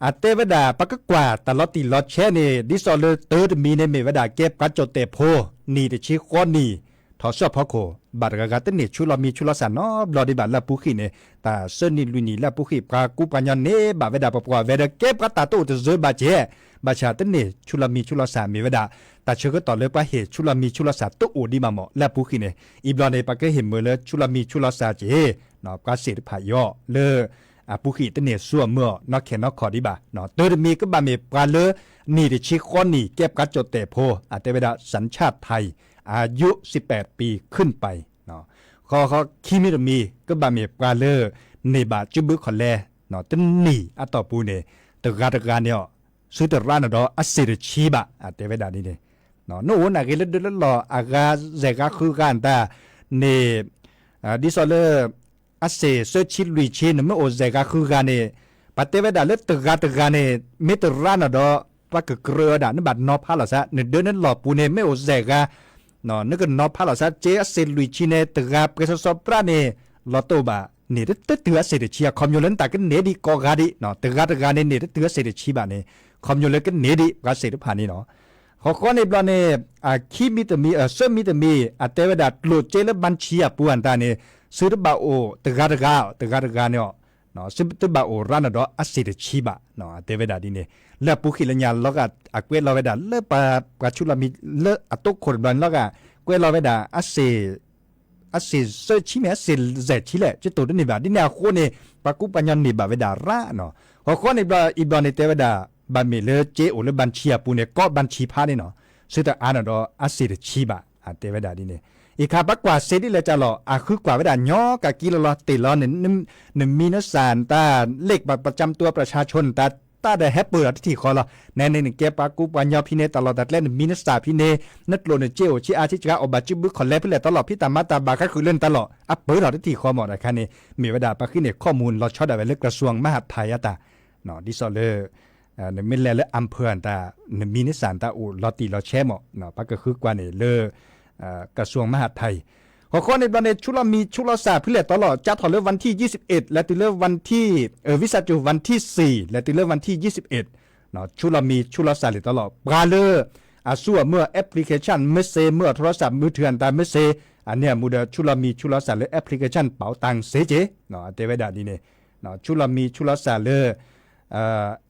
အတဲဝဲဒၣ် ပှၤကကွၢ်တၢ်လီၤတံၢ်လီၤဆဲးန့ၣ် ဒ်သိးလၢတၢတမံၤန့ၣ်မ့ၢ်ဝဲဒၣ် ကဲပှၤကၠိၣ်တဲာ်ဖိ နံၣ်တဆံဃီနံၣ် ထီၣ်ဆူအဖီခိၣ် ဘၣ်တဂၤဂၤတန့ၢ်ဆူလီၤမံၤဆူလီၤစၢ်နီတဘျီဒံးဘၣ်လၢအပူၤဃံးန့ၣ် တၢ်သၢနံၣ်လွံၢ်နံၣ်လၢအပူၤဃံး ပှၤကူပှၤညီန့ၢ်ဘၣ်ဝဲဒၣ်ပပှၤဝဲဒီး ကဲပှၤတၢ်တအိၣ်တစၢၤဘၣ်ကဲ ဘၣ်ဆၣ်တန့ၢ်ဆူလီၤမံၤဆူလီၤစၢ်မ့ၢ်ဝဲဒၣ် တၢ်ဆၢကတီၢ်လၢပှၤဟ့ၣ်ဆူလီၤမံၤဆူလီၤစၢ်တအိၣ်ဒံးဘၣ်မး လၢအပူၤဃံးန့ၣ် အံၤဘျီန့ၣ် ပှၤကဟ့ၣ်မၢလၢဆူလီၤမံၤဆူလီၤစၢ်က့ၤ ပှၤစ့ၣ်တဖၣ်အံၤအီၤ လၢအပူၤဃံးတန့ၢ်ဆူအမၢအီၤ နီၢ်ခဲနီၢ်ခီၣ်ဒံးဘၣ်, တၢတမံၤကဘၣ်မ့ၢ်ပှၤလၢ နံၣ်တဆံဃီနံၣ် ကဲပှၤကၠိၣ်တဲာ်ဖိ အတဲဝဲဒၣ် สัญชาติไทย อายุสิบแปดปีขึ้นไป ဃီဃီခံမံၤတမံၤ ကဘၣ်မ့ၢ်ပှၤလၢ န့ၢ်ဘၣ်စုဘုခီၣ်လဲ တနံၣ်အတီၢ်ပူၤန့ၣ် တဂၤတဂၤန့ၣ်အီၤ သုတရါနၤဒီးအစ့ၣ်တဆံဘၣ် အတဲဝဲဒၣ်ဒ်န့ၣ်, နအိၣ်နာ်ဂ့ၤလၢဒၢလၢလီၢ်အဂၤ ယဲၢ်ဂၤဃုဂၤအတၢ်န့ၣ် ဒ်သိးလၢ အစ့ၣ်သၢဆံလွံၢ်ဆံ နမ့ၢ်အိၣ်ယဲၢ်ဂၤဃုဂၤန့ၣ် ပှၤတဲဝဲဒၣ်လၢတဂၤတဂၤန့ၣ် မ့ၢ်တရါနၤဒီး ပှၤကကြၢးဝဲဒၣ် နဘၣ်နီၤဖးလီၤသး နဒၢနလီၢ်ပူၤန့ၣ် မ့ၢ်အိၣ်ယဲၢ်ဂၤ နကနီၤဖးလီၤသး က့အစ့ၣ်လွံၢ်ဆံန့ၣ် တဂၤပှဲၤစီစီပြးန့ၣ် လီၤတအိၣ်ဘၣ်န့ၣ် တတုၤအစ့ၣ်တဆံ အခီပညီလၢနတၢ်ကန့ၢ်ဒံးကိးဂၤဒံး တဂၤတဂၤန့ၣ်န့ၣ် တတုၤအစ့ၣ်တဆံဘၣ်န့ၣ် ခီပညီလၢကန့ၢ်ဒံးပှၤစ့ၣ်တဖၣ်န့ၣ်လီၤ. ဃီဃီန့ၣ်ဘျီန့ၣ် အခံမံၤတမံၤ အသၢမံၤတမံၤ အတဲဝဲဒၣ် ကျိၣ်စ့လၢဘၣ်ဆံအပူၤအတၢ်န့ၣ် သုတဘၣ်အိၣ်တဂၤတဂၤ တဂၤတဂၤန့ၣ် သုတဘၣ်အိၣ်ရါနၤဒီးအစ့ၣ်တဆံဘၣ် အတဲဝဲဒၣ်ဒ်န့ၣ် လၢအပူၤဃံးလၢညါလီၤဂာ် အကွဲးလီၤဝဲဒၣ်လၢပှၤ ပှၤဆူလီၤမံၤလၢအတိခိၣ်တဘျီန့ၣ်လီၤဂာ် ကွဲးလီၤဝဲဒၣ် အစ့ၣ်သၢဆံမ့ၢ် အစ့ၣ်ယဲၢ်ဆံလဲၣ် ကတိၤတန့ၢ်ဘၣ် ဒ်န့ၣ်အဃိန့ၣ် ပှၤကူပှၤညီန့ၢ်ဘၣ်ဝဲဒၣ်ရါနီၤ ဃီဃီန့ၣ်ဘျီ အံၤဘျီန့ၣ်တဲဝဲဒၣ် ဘၣ်မ့ၢ်လၢက့အိၣ်လၢဘၣ်ဆံအပူၤန့ၣ် ကီးဘၣ်ဆံဖးန့ၣ်နီၤ သုတအါနၤဒီးအစ့ၣ်တဆံဘၣ် အတဲဝဲဒၣ်ဒ်န့ၣ် အံၤခါပှၤကွၢ်စ့ဒ်လဲၣ်ကလီၤ အဃုကွၢ်ဝဲဒၣ်ညီကးကံလီၤလီၤ တ့ၢ်လီၤ နမံၤနစၢ်နတၢ် เลขบัตรประจำตัวประชาชน နတၢ် တၢ်ဒီးဟဲပၢၢ်ထီၣ်တထံၣ်ဃီလီၤ နဲန့ၣ်နကဲပှၤကူပှၤညီဖဲန့ၣ် တၢ်လီၢ်တၢ်ကျဲ နမံၤနစၢ်ဖဲန့ၣ် နကျိၣ်နစ့အိၣ်ဆံးအါဆံးစှၤ အိၣ်ဘၣ်စုဘုခီၣ်လဲဖဲလဲၣ်တၢ်လီၢ်ဖဲတၢ်မၤတၢ်ဘၣ်ဃးဃုာ်လၢနတၢ်လီၢ် အပၢၢ်ထီၣ်တထံၣ်ဃီမး တခါန့ၣ် မ့ၢ်ဝဲဒၣ်ပှၤဃ့န့ၢ် ข้อมูล လီၤဆီဒၣ်ဝဲလၢ กระทรวงมหาดไทย အတၢ် ဒ်သိးလၢ နမ့ၢ်လဲၤလၢ อำเภอ အတၢ် နမံၤန့ၢ်စၢ်အတၢ်အိၣ်လီၤတံၢ်လီၤဆဲးမး ပှၤကဃုကွၢ်န့ၣ်လၢ กระทรวงมหาดไทย ဟီၣ်ခိၣ်န့ၣ်ဘျီန့ၣ် ဆူလီၤမံၤဆူလီၤစၢ်ဖုလဲၣ်တီလီၤ ကၠါထီၣ်လၢ วันที่ยี่สิบเอ็ด လဲၤတုၤလၢ วันที่ เออ วิสาจุ วันที่สี่ လဲၤတုၤလၢ วันที่ยี่สิบเอ็ด ဆူလီၤမံၤဆူလီၤစၢ်လဲၤတီလီၤ ပှၤလၢ အစူၢ်အမၢၢ် application မ့ၢ်စ့ မၢအီၤ โทรศัพท์มือถือ အတၢ်မ့ၢ်စ့ အန့ၣ်အမူဒီး ဆူလီၤမံၤဆူလီၤစၢ်လၢ application ပာ်တၢ်စ့က့ၤ တဲဝဲဒၣ်ဒ်န့ၣ် ဆူလီၤမံၤဆူလီၤစၢ်လၢ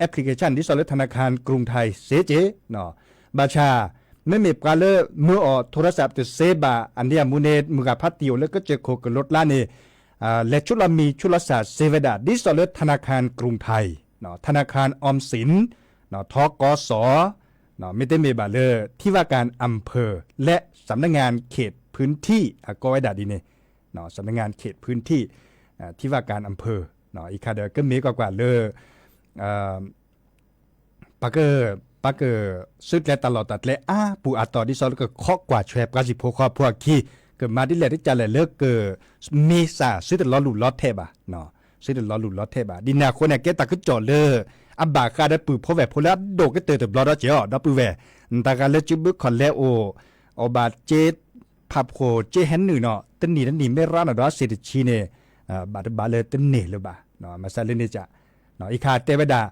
application ဒ်သိးလၢ ธนาคารกรุงไทย စ့က့ၤ ဘၣ်ဆၣ် မ့မ့ၢ်ပှၤလၢမၢအီၤ โทรศัพท์ တစ့ဘၣ် အန့ၣ်အမူန့ၣ် မုၢ်ဂၤဖးတံၢ်အိၣ်လၢကစၢၢ်ခိၣ်ကလိကျါန့ၣ် လဲၤဆူလီၤမံၤဆူလီၤစၢ်စ့ဝဲဒၣ် ဒ်သိးလၢ ธนาคารกรุงไทย ธนาคารออมสิน ทกส မ့တမ့ၢ်ဘၣ်လၢ ที่ว่าการอำเภอ และสำนักงานเขตพื้นที่ အကိးဝဲဒၣ်ဒ်န့ၣ် สำนักงานเขตพื้นที่ ที่ว่าการอำเภอ အံၤခါဒီးကမ့ၢ်ကွၢ်ကွၢ်လၢ ပက ပက စုကျဲတၢ်လီၢ်တၢ်ကျဲအါပူၤအါတီၤ ဒ်သိးလၢကခိးကွၢ်ဆွဲပှၤစံၣ်ဖိဃီဖိအခံ ကမၤဒ်လဲၣ်ဒ်ကလဲၣ်လၢကမ့ၢ်စၢ် စုတလီၤလူၢ်လီၤထဲးဘၣ်, စုတလီၤလူၢ်လီၤထဲးဘၣ်. ဒ်န့ၣ်အဃိန့ၣ် ကဲတၢ်ကစီၣ်လၢ အဘၣ်ဃးဒီးပုၢ်ဖိဝဲၢ်ဖိလၢအဒိၣ်ကတၢၢ်တဘျီဒီးက့ၤအီၤ ဒီပုၢ်ဝဲၢ်, နတၢ်ဂၤလၢစုဘုခီၣ်လဲအိၣ်, အီၣ်ဘၣ်စ့ ဖးဖှိၣ်စ့ဟဲနုာ်နီၤ တနံၣ်တနံၣ်မ့ၢ်ရါနီၤဒီးအစ့ၣ်တဆံန့ၣ် ဘၣ်တဘၣ်လၢတန့ၢ်လၢၤဘၣ်, မၤစၢ်လၢန့ၣ်က အံၤခါတဲဝဲဒၣ်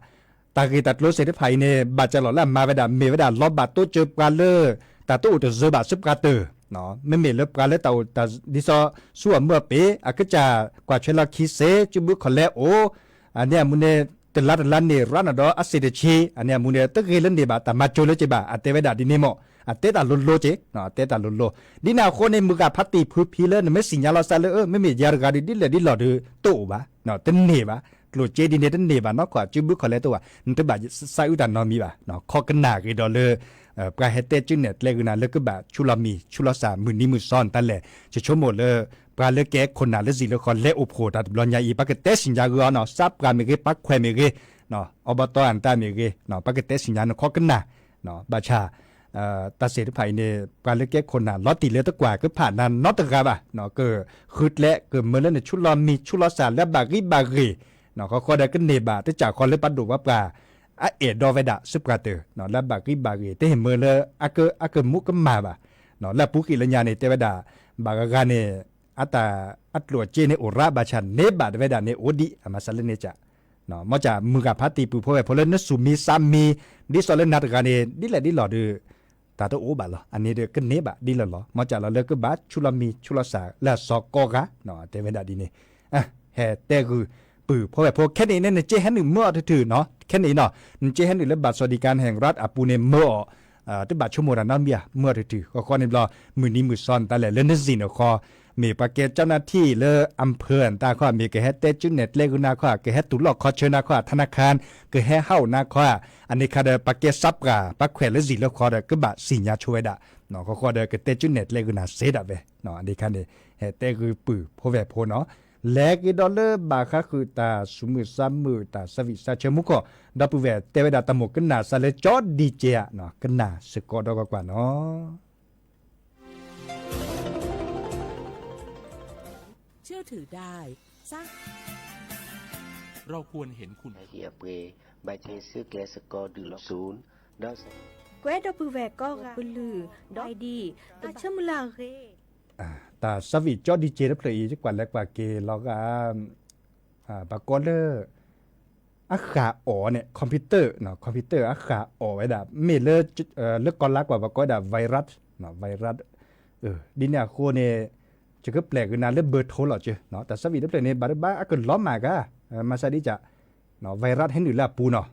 တၢ်ဂ့ၢ်တၢ်ကျိၤသ့ၣ်တဖၣ်အံၤန့ၣ် ဘၣ်ကလီၤလၢအမၤဝဲဒၣ် မ့ၢ်ဝဲဒၣ်လီၤဘၣ်တိစၢၤပှၤလၢ တၢ်တအိၣ်တစၢၤဘၣ်စုပှၤတၢၢ်, မ့မ့ၢ်လၢပှၤလၢတၢ်အိၣ်ဒ်သိးဆူအမုၢ်အပ့ၤ အကစၢ်ကွၢ်ဆွဲလီၤခံစ့ စုဘုခီၣ်လဲအိၣ်, အန့ၣ်အမူန့ၣ် တလါတလါန့ၣ်ရါနီၤဒီးအစ့ၣ်တဆံ အန့ၣ်အမူန့ၣ် တဂ့ၤလၢန့ၢ်ဘၣ် တၢ်မၤစၢၤလၢက့ၤဘၣ် အတဲဝဲဒၣ်ဒ်န့ၣ်မ့ၢ် အတဲတၢ်လိၤလိၤက့ၤ, တဲတၢ်လိၤလိၤ. ဒ်န့ၣ်အဃိန့ၣ် မုၢ်ဂၤဖးတံၢ်ဖုဖံလၢနမ့ၢ်စံၣ်ညါလီၤစၢ်လၢ မ့မ့ၢ်ယၤတဂၤဒီး ဒ်လဲၣ်ဒ်လဲၣ်ဒီး တအိၣ်ဘၣ်, တန့ၢ်ဘၣ်, ကျိၣ်စ့ဒ်န့ၣ်တန့ၢ်ဘၣ်နီၢ်ခိ စုဘုခီၣ်လဲတအိၣ်ဘၣ်, နတဘၣ်စးအုးတၢ်နီတမံၤဘၣ်, ခီကနၣ်ဂ့ၤဒီးလၢ ပှၤဟဲတဲစုနဲၣ်ကျဲဂ့ၤနၤလၢကဘၣ်ဆူလီၤမံၤဆူလီၤစၢ် မုၢ်နံၤမုၢ်စီနတၢ်လဲၣ်, ယဆိကမိၣ်လၢ ပှၤလၢကဲခိၣ်နၢ်လၢစံၣ်လၢဃီလဲအိၣ်ဖှိၣ်တၢ်တဘျီညါအံၤ ပှၤကတဲစံၣ်ညါဂ့ၤအီၤနီၤ, စးပှၢ်မ့ၢ်ဂ့ၤ ပှၤခွဲးမ့ၢ်ဂ့ၤ, အီဘီတီအတၢ်မ့ၢ်ဂ့ၤ, ပှၤကတဲစံၣ်ညါနခီကနၣ်, ဘၣ်ဆၣ် တၢ်စ့ၣ်တဖၣ်အံၤန့ၣ် ပှၤလၢကဲခိၣ်နၢ်လီၤတံၢ်လၢတကွၢ်ကဖးနၤနီတဂၤဘၣ်, ကဃုကျဲ ကမၢလၢနဆူလီၤမံၤဆူလီၤစၢ်လၢအဘၣ်ဂံၢ်ဘၣ်ဂ့ၤ, ဃီဃီဒီးကန့ၢ်ဘၣ် တစၢ်ဃီလၢပှၤဒိၣ်ပှၤပှၢ် အအဲၣ်ဒိးဝဲဒၣ်စုပှၤတၢၢ် လၢအဘၣ်ဂံၢ်ဘၣ်ဂ့ၤ တဟ့ၣ်မၢလၢ အကမူကမၣ်ဘၣ်, လၢအပူၤကွံာ်လၢညါန့ၣ် တဲဝဲဒၣ် ဘၣ်ဂၤဂၤန့ၣ် အတၢ်အကျိၣ်အစ့န့ၣ်အိၣ်ရၣ် ဘၣ်ဆၣ်န့ၢ်ဘၣ်တဝဲဒၣ်န့ၣ်အိၣ်ဒံး အမၤစၢ်လၢန့ၣ်က မ်ကၢ်မုၢ်ဂၤဖးတံၢ်ပုၢ်ဖိဝဲၢ်ဖိလၢနစူၢ်မံသးမံ ဒ်သိးလၢနၤတဂၤန့ၣ် ဒ်လဲၣ်ဒ်လဲၣ်ဒီး တၢ်တအိၣ်ဘၣ်လီၤ. အန့ၣ်ဒီးကန့ၢ်ဘၣ်ဒ်လဲၣ်လီၤ. မ်ကၢ်လီၤလၢကဘၣ်ဆူလီၤမံၤဆူလီၤစၢ်လၢအစီၤကိးဂၤ တဲဝဲဒၣ်ဒ်န့ၣ် ဟဲတဲဂုာ်ပုၢ်ဖိဝဲၢ်ဖိ ခဲန့ၣ်န့ၣ် နက့ဟဲနုာ်မၢအီၤတထူၣ်နီၤ ခဲန့ၣ်နီၤ နက့ဟဲနုာ်လၢ บัตรสวัสดิการแห่งรัฐ အပူၤန့ၣ် မၢအီၤ တဘၣ်ဆိကမိၣ်တၢ်နီတမံၤဧါ မၢအီၤတထူၣ် ဃီဃီန့ၣ်ဘျီ မုၢ်နံၤမုၢ်စီနတၢ်လဲၣ် လၢနစံၣ်နခီ မ့ၢ်ပှၤကဲ เจ้าหน้าที่ လၢ อำเภอ နတၢ်ခီ မ့ၢ်ကဟဲတဲစုနဲၣ်ကျဲဂုာ်နၤခီ ကဟဲတူၢ်လိာ်ခီဆၢနၤခီ ธนาคาร ကဟဲဟးအိၣ်နၤခီ အန့ၣ်ခါဒီး ပှၤကဲစးပှၢ် ပှၤခွဲးလၢစံၣ်လၢဃီဒီး ကဘၣ်စံၣ်ညါဆိဝဲဒၣ် ဃီဃီဒီး ကတဲစုနဲၣ်ကျဲဂုာ်နၤစ့ဒၣ်ဝဲ အန့ၣ်ခါန့ၣ် ဟဲတဲဂုာ်ပုၢ်ဖိဝဲၢ်ဖိနီၤ လဲၤက့ၤဒီးလၢဘၣ်ဃးဃုာ်တၢ်သူၣ်မုာ်သးမုာ် တၢ်ဆၢဝံၣ်ဆၢဆၢမူခိၣ် ဒီပုၢ်ဝဲၢ်တဲဝဲဒၣ်တၢ်မိၣ်ကနၣ်စၢ်လၢကၠီဒံကဲဧါ ကနၣ်စ့ၢ်ကီးဒီးကွၢ်ကွၢ်နီၤ เชื่อถือได้ สร้าง เราควรเห็นคุณ အပှ့ၤ ဘၣ်ဆ့စုကျဲစ့ၢ်ကီးဒုးလီၤ ศูนย์ ဒီး ကွဲဒီပုၢ်ဝဲၢ်ကိးဂၤ ပလုၢ် ဒီး ID တၢ်ဆၢမုၢ်လၢ်အဂ့ၤ တၢ်ဆၢဝံၣ်ကၠီဒံကဲတဖျၢၣ်အံၤ ယကွၢ်လဲၤကွၢ်က့ၤလီၤဂာ် ပှၤကိးလၢ အဃၢ်အီၣ်န့ၣ် computer computer အဃၢ်အီၣ်ဝဲဒၣ် မ့ၢ်လၢ လၢကီၢ်လါကွၢ်ပှၤကိးဝဲဒၣ် virus virus ဒ်န့ၣ်အဃိန့ၣ် ယကပျဲၢ်က့ၤနၤလၢဘၢၣ်ထိလီၤက့ တၢ်ဆၢဝံၣ်တဖျၢၣ်န့ၣ် ဘၣ်တဘၣ်အကလီၤမၢ်ကါ မၤစၢ်ဒ်ကး virus ဟဲနုာ်လၢအပူၤနီၤ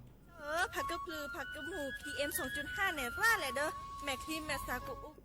ဖးကပျုၢ် ဖးကမူၣ် PM สองจุดห้า န့ၣ် ရၣ်လဲၣ်ဒီး မဲာ်ချံမဲာ်သၣ်ကအိၣ်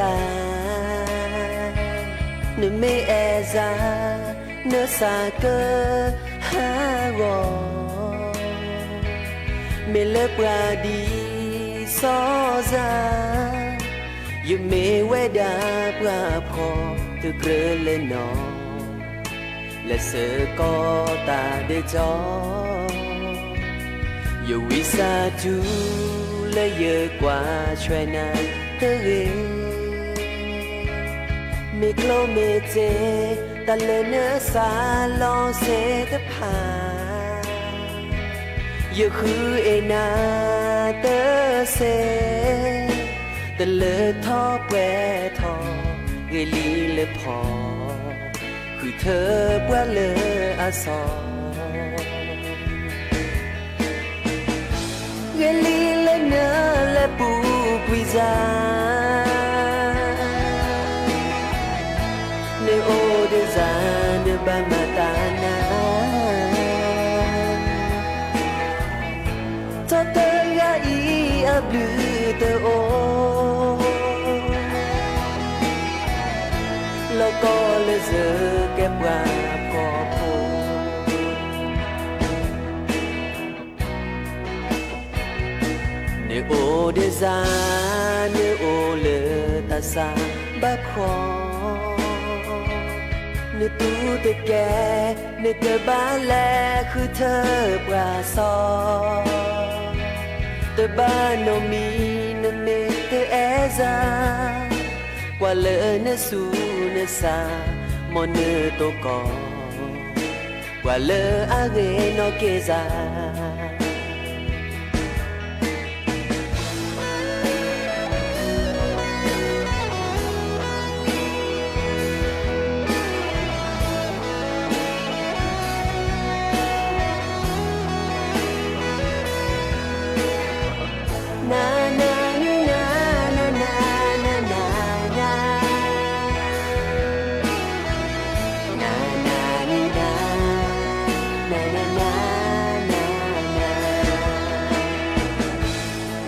တၢ်, နမ့ၢ်အဲၣ်စၢ် နစၢ်ကဟးဂီၤ, မ့ၢ်လၢပှၤဒ်စီၤစၢ်, ယမ့ၢ်ဝဲဒၣ်ပှၤဖှီၣ်တကြၢးလၢနီၤ လၢစ့ၢ်ကီးတၢ်ဒဲးတီၤ, ယဝံသးစူၤလၢယကွၢ်ဆွဲနၤတဂ့ၤ, မ့ၢ်ကျိၣ်မ့ၢ်စ့ တၢ်လၢနစၢ်လီၤစ့တဖၣ်, ယဃုအ့ၣ်နၤတစ့, တလၢထီၣ်ပှဲၤထီၣ် ဂ့ၤလံလၢဖီၣ် ဃုထၢပှၤလၢအစီၣ်, ဂ့ၤလံလၢနလဲၤပူၤကွံာ်စၢ်, နအိၣ်ဒီးစၢ် နဘၣ်မၤတၢ်နၤ ထီၣ်တဂၤအံၤအဘျုးတအိၣ်, လီၤကီလၢစ့ၢ်ကဲပှၤဖှီၣ်ဖိ, နအိၣ်ဒီးစၢ် နအိၣ်လၢတၢ်ဆါဘၣ်ဖှီၣ်, နတူၢ်တကဲ နကဘၣ်လဲၤဃုထၢပှၤစီၣ်, တဘၣ်နီတမံၤ နမ့ၢ်တအဲၣ်စၢ်, ကွၢ်လၢနဆူးနဆါ မ်နတိၢ်ကီၢ်, ပှၤလၢအဂ့ၤနီၢ်က့ၤစၢ်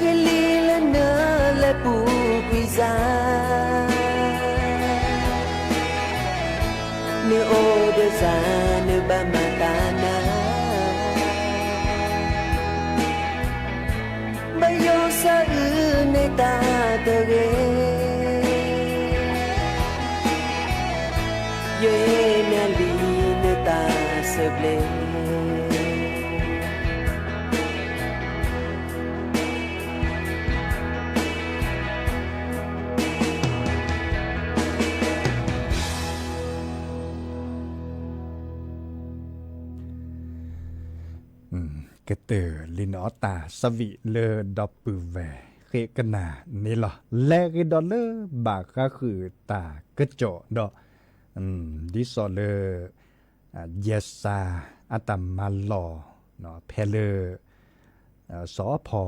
ဂ့ၤလံလၢနလဲၤပူၤကွံာ်စၢ်, နအိၣ်ဒီးစၢ် နဘၣ်မၤတၢ်နၤ ဘၣ်ယိၣ်စၢ်အုၣ်န့ၢ်တၢ်တဂ့ၤ, ယဟ့ၣ်နၤလံနတၢ်ဆၢဘျ့ ကတၢၢ်လံနအီတၢ်ဆၢဝံၤလၢဒီပုၢ်ဝဲၢ်ဃ့ကနၣ်န့ၣ်လီၤ. လဲၤဂ့ၤဒီးလၢဘၣ်ဃးဃုာ်တၢ်ကစီၣ်ဒီး ဒ်သိးလၢ ယဲၢ်စၢ်အတၢ်မၤလီၢ် ဖဲလၢ စီၤဖီ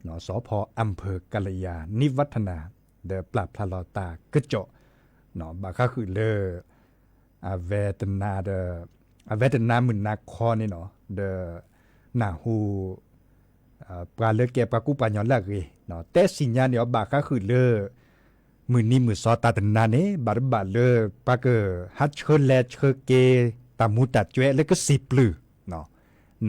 စီၤဖီ အၣ်ဖၢၣ်ကလယၤ နံၣ်ဝထနၤ ဒီးပျၢ်ဖျါလီၤတၢ်ကစီၣ် ဘၣ်ဃးဃုာ်လၢ အဝဲတနါဒီး အဝဲတနါမုၢ်နၤခီန့ၣ်နီၤ ဒီး နၢ်ဟူ ပှၤလၢကဲပှၤကူပှၤကညီလၢအဂ့ၤ တဲသ့ၣ်ညါန့ၢ်အီၤဘၣ်ဃးဃုာ်လၢ မုၢ်နံၤမုၢ်သီတၢ်တနါန့ၣ် ဘၣ်တဘၣ်လၢ ပှၤကဟးဆှၢလဲၤဆှၢက့ၤ တၢ်မူတၢ်ကွဲးလၢကစံာ်ပျုၢ်